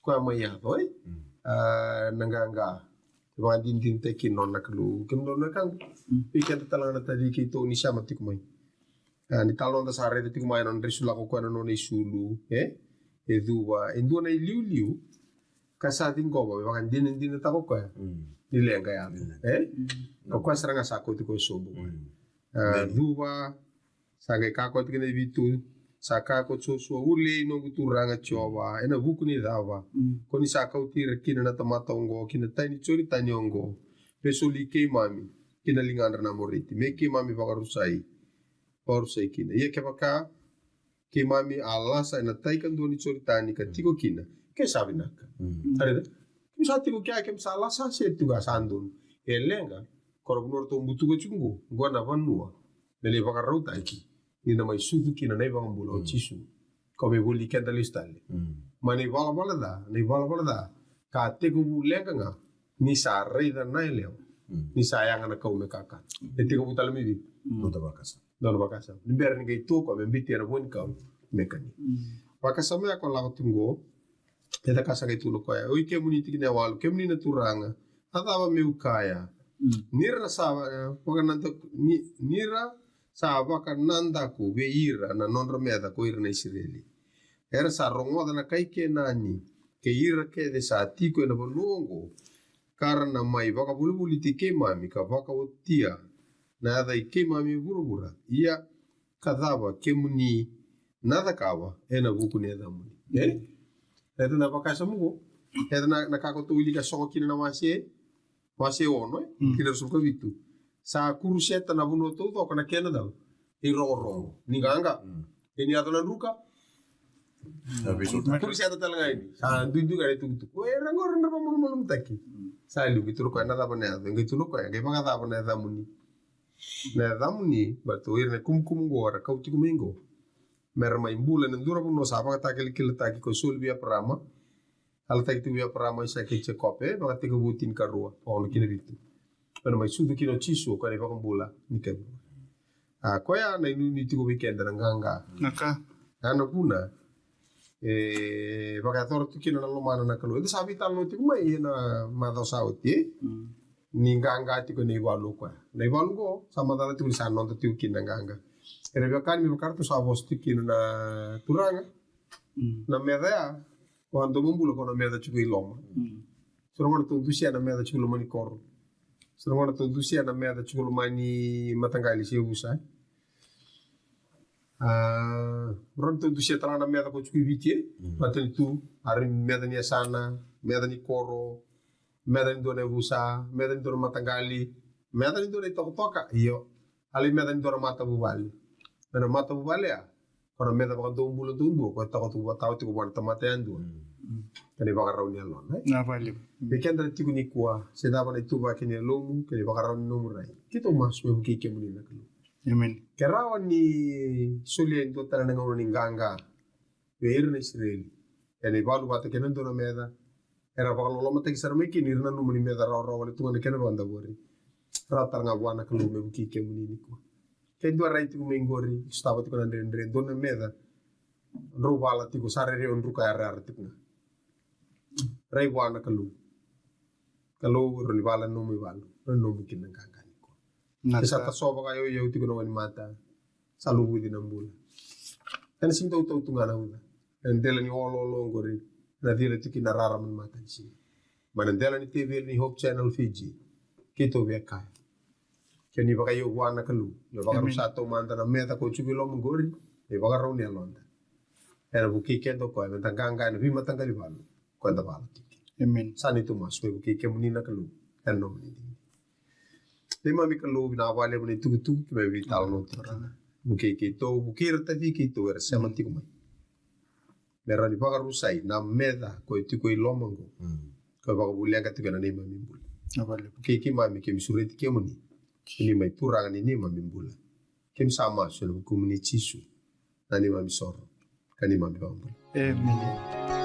koya mai yaco, e? Mm. A, na qaqa. E vakadinadinataki kina na nona Kalou. Kemudou na wekaqu. Mm. Vei keda tale ga na taci keitou ni sema tiko mai. A, ni talanoda sa raica tiko mai na nodra isulako koya na nona isulu, e? E cuva, e dua na iliuliu ka sa ciqoma me vakadinadinataka o koya, mm, ni leqa yaco, e? Mm. O koya sara ga sa kauti koya sobu. Mm. A, cuva, sa qai kaya koya tiko na vitu, sa kaya ko Josua, "Ulei noqu Turaga Jiova, e na vuku ni cava? Mm. Ko ni sa kauti ira kina na tamata oqo ki na tai ni Joritani oqo, me soli keimami ki na ligadra na Amoriti, me keimami vakarusai, vakarusai kina. Ia kevaka keimami a lasa e na tai kadua ni Joritani ka tiko kina, ke sa vinaka." Mm. Raica? Keimami sa tiko kea, keimami sa lasa se tiko, a sa donu. E leqa, ko ra vanua ratou butuka tiko qo, qo na vanua me lai vakarautaki ni na mai sucu kina na iVakabula o, mm, Jisu. Ko mai voli keda lesu tale. Mm. Mai na ivalavala ca, na ivalavala ca ka tekivu leqa ga ni sa raica na yalewa, mm, ni sa yaga na kau me kakana. E tekivu tale mai vei? Mm. Nona vakasama. Nona vakasama. Ni bera ni qai tu o koya me biuta na vua ni kau me kania. Mm. Vakasama ya ko lako tu qo, e caka sa qai tukuna o koya, "Oi kemuni," tikina e walu, "kemuni na Turaga, a cava meu kaya? Mm. Ni ra sa, e, vakanadaku, ni, ni ra sa vakanadaku vei ira na nodra meca ko ira na Isireli. Era sa rogoca na kai Kenani, kei ira kece sa tiko e na vanua oqo, ka ra na mai vakavolivoliti keimami ka vakaotia na yaca i keimami e vuravura. Ia ka cava kemuni na cakava e na vuku ni yacamuni?" E? Raica na vakasama qo. Raica na, na ka ko tou wilika sogo kina na wase, wase ono, e? Mm. Kina ruasagavulu ka vitu. Sa kuruseta na vanua taucoko na kena cava? Irogorogo. Ni qaqa. Mm. Ia ni yaco na druka. Mm. Kuruseta tale ga yani. Sa duidui ga na itukutuku. O ira qori era vakamalumalumutaki. Mm. Sa liu, qai tukuna o koya, "Na cava na yaca?" Qai tukuna o koya, "Qai vakacava na yacamuni? Na yacamuni, baleta o ira na kumukumu qo era kau tiko mai qo, me ra mai bula ena dua na vanua sa vakatakilakilataki, ko soli vei Eparama. Yalataki tiko vei Eparama, Aisake kei Jekope, Vakatekivu tinikarua, ono ki na vitu. Ena mai sucu kina o Jisu, ko na iVakabula ni kaivuravura. A, koya na inuinui tiko vei keda na qaqa. Na ka. Ya na vuna e vakayacora tu kina na lomana na Kalou. Eda sa veitalanoa tiko mai ena macawa sa oti, e? Mm. Ni qaqa tiko ena ivalu o koya. Na ivalu qo, sa macala tiko ni sa noda tiko kina na qaqa. Era veiwekani, me vaka ratou sa vosa tiko kina na turaga. Mm. Na meca ya, ko a domobula ko na meca tiko i loma. Mm. So na gauna tou dusia na meca tiko i loma ni koro. So na gauna tou dusia na meca tiko i loma ni mataqali se yavusa. A, rawa ni tou dusia tale ga na meca ko tiko i Viti, e? Mm. Matanitu, a ri meca ni yasana, meca ni koro, meca ni dua na yavusa, meca ni dua na mataqali, meca ni dua na itokatoka, io. A lai meca ni dua na matavuvale. Me na matavuvale ya, ko na meca vakadomobula duadua, ko e takoto vua, tawa tiko vua na tamata yadua. Mm. Kena ivakarau ni yalona, e? Na vale. Mm. Vei keda na tiko nikua, se cava na ituvaki ni yalomu, kena ivakarau ni nomu rai. Keitou masu me vukei kemuni na Kalou. Amen. Ke rawa ni solia e dua tale na gauna ni qaqa vei ira na Isireli ena ivalu vata kei na dua na meca, era vakalolomataki sara mai kina, ira nanuma ni meca rawarawa wale tu ga na kena vakadavori. Rawa tale ga vua na Kalou me vukei kemuni nikua. Ke dua rai tiko mai qori, sotava tiko na dredre, dua na meca, drau vala tiko, sa rairai o druka yarayara tiko ga. Rai vua na Kalou. Kalou, rawa ni vala na nomu ivalu, rawa ni nomu kina na qaqa nikua. Na ka. Ke sa tasova ka yauyau tiko na wainimata, sa luvuci na bula. Ena sega ni tautau tu ga na uca. Ena dela ni oloolo oqori, na cila tiko kina na rarama ni matanisiga. Mai na dela ni teveli ni Hope Channel Fiji, keitou via kaya, kena ivakaiau vua na Kalou. Amen. Vakarau sa taumada na meca ko tiko i loma oqori, na ivakarau ni yaloda. Ena vukei keda o koya, meda qaqa ena veimataqali valu ko eda vala tiko. Amen. Sa neitou masu me vukei kemuni na Kalou ena nomuni dina. Neimami Kalou, vinaka vakalevu na itukutuku keimami veitalanoa tiko kina. Vukei keitou, vukei ira taci keitou era sema tiko mai, me rawa ni vakarusai na meca ko e tiko i loma oqo. Mm. Ko e vakavuleqa tiko ena neimami bula. Vinaka vakalevu. Vukei keimami, keimami sureti kemuni, ni mai Turaga ni neimami bula. Keimami sa masu ena vukumuni Jisu, na neimami isoro ka neimami ivakabula. Amen.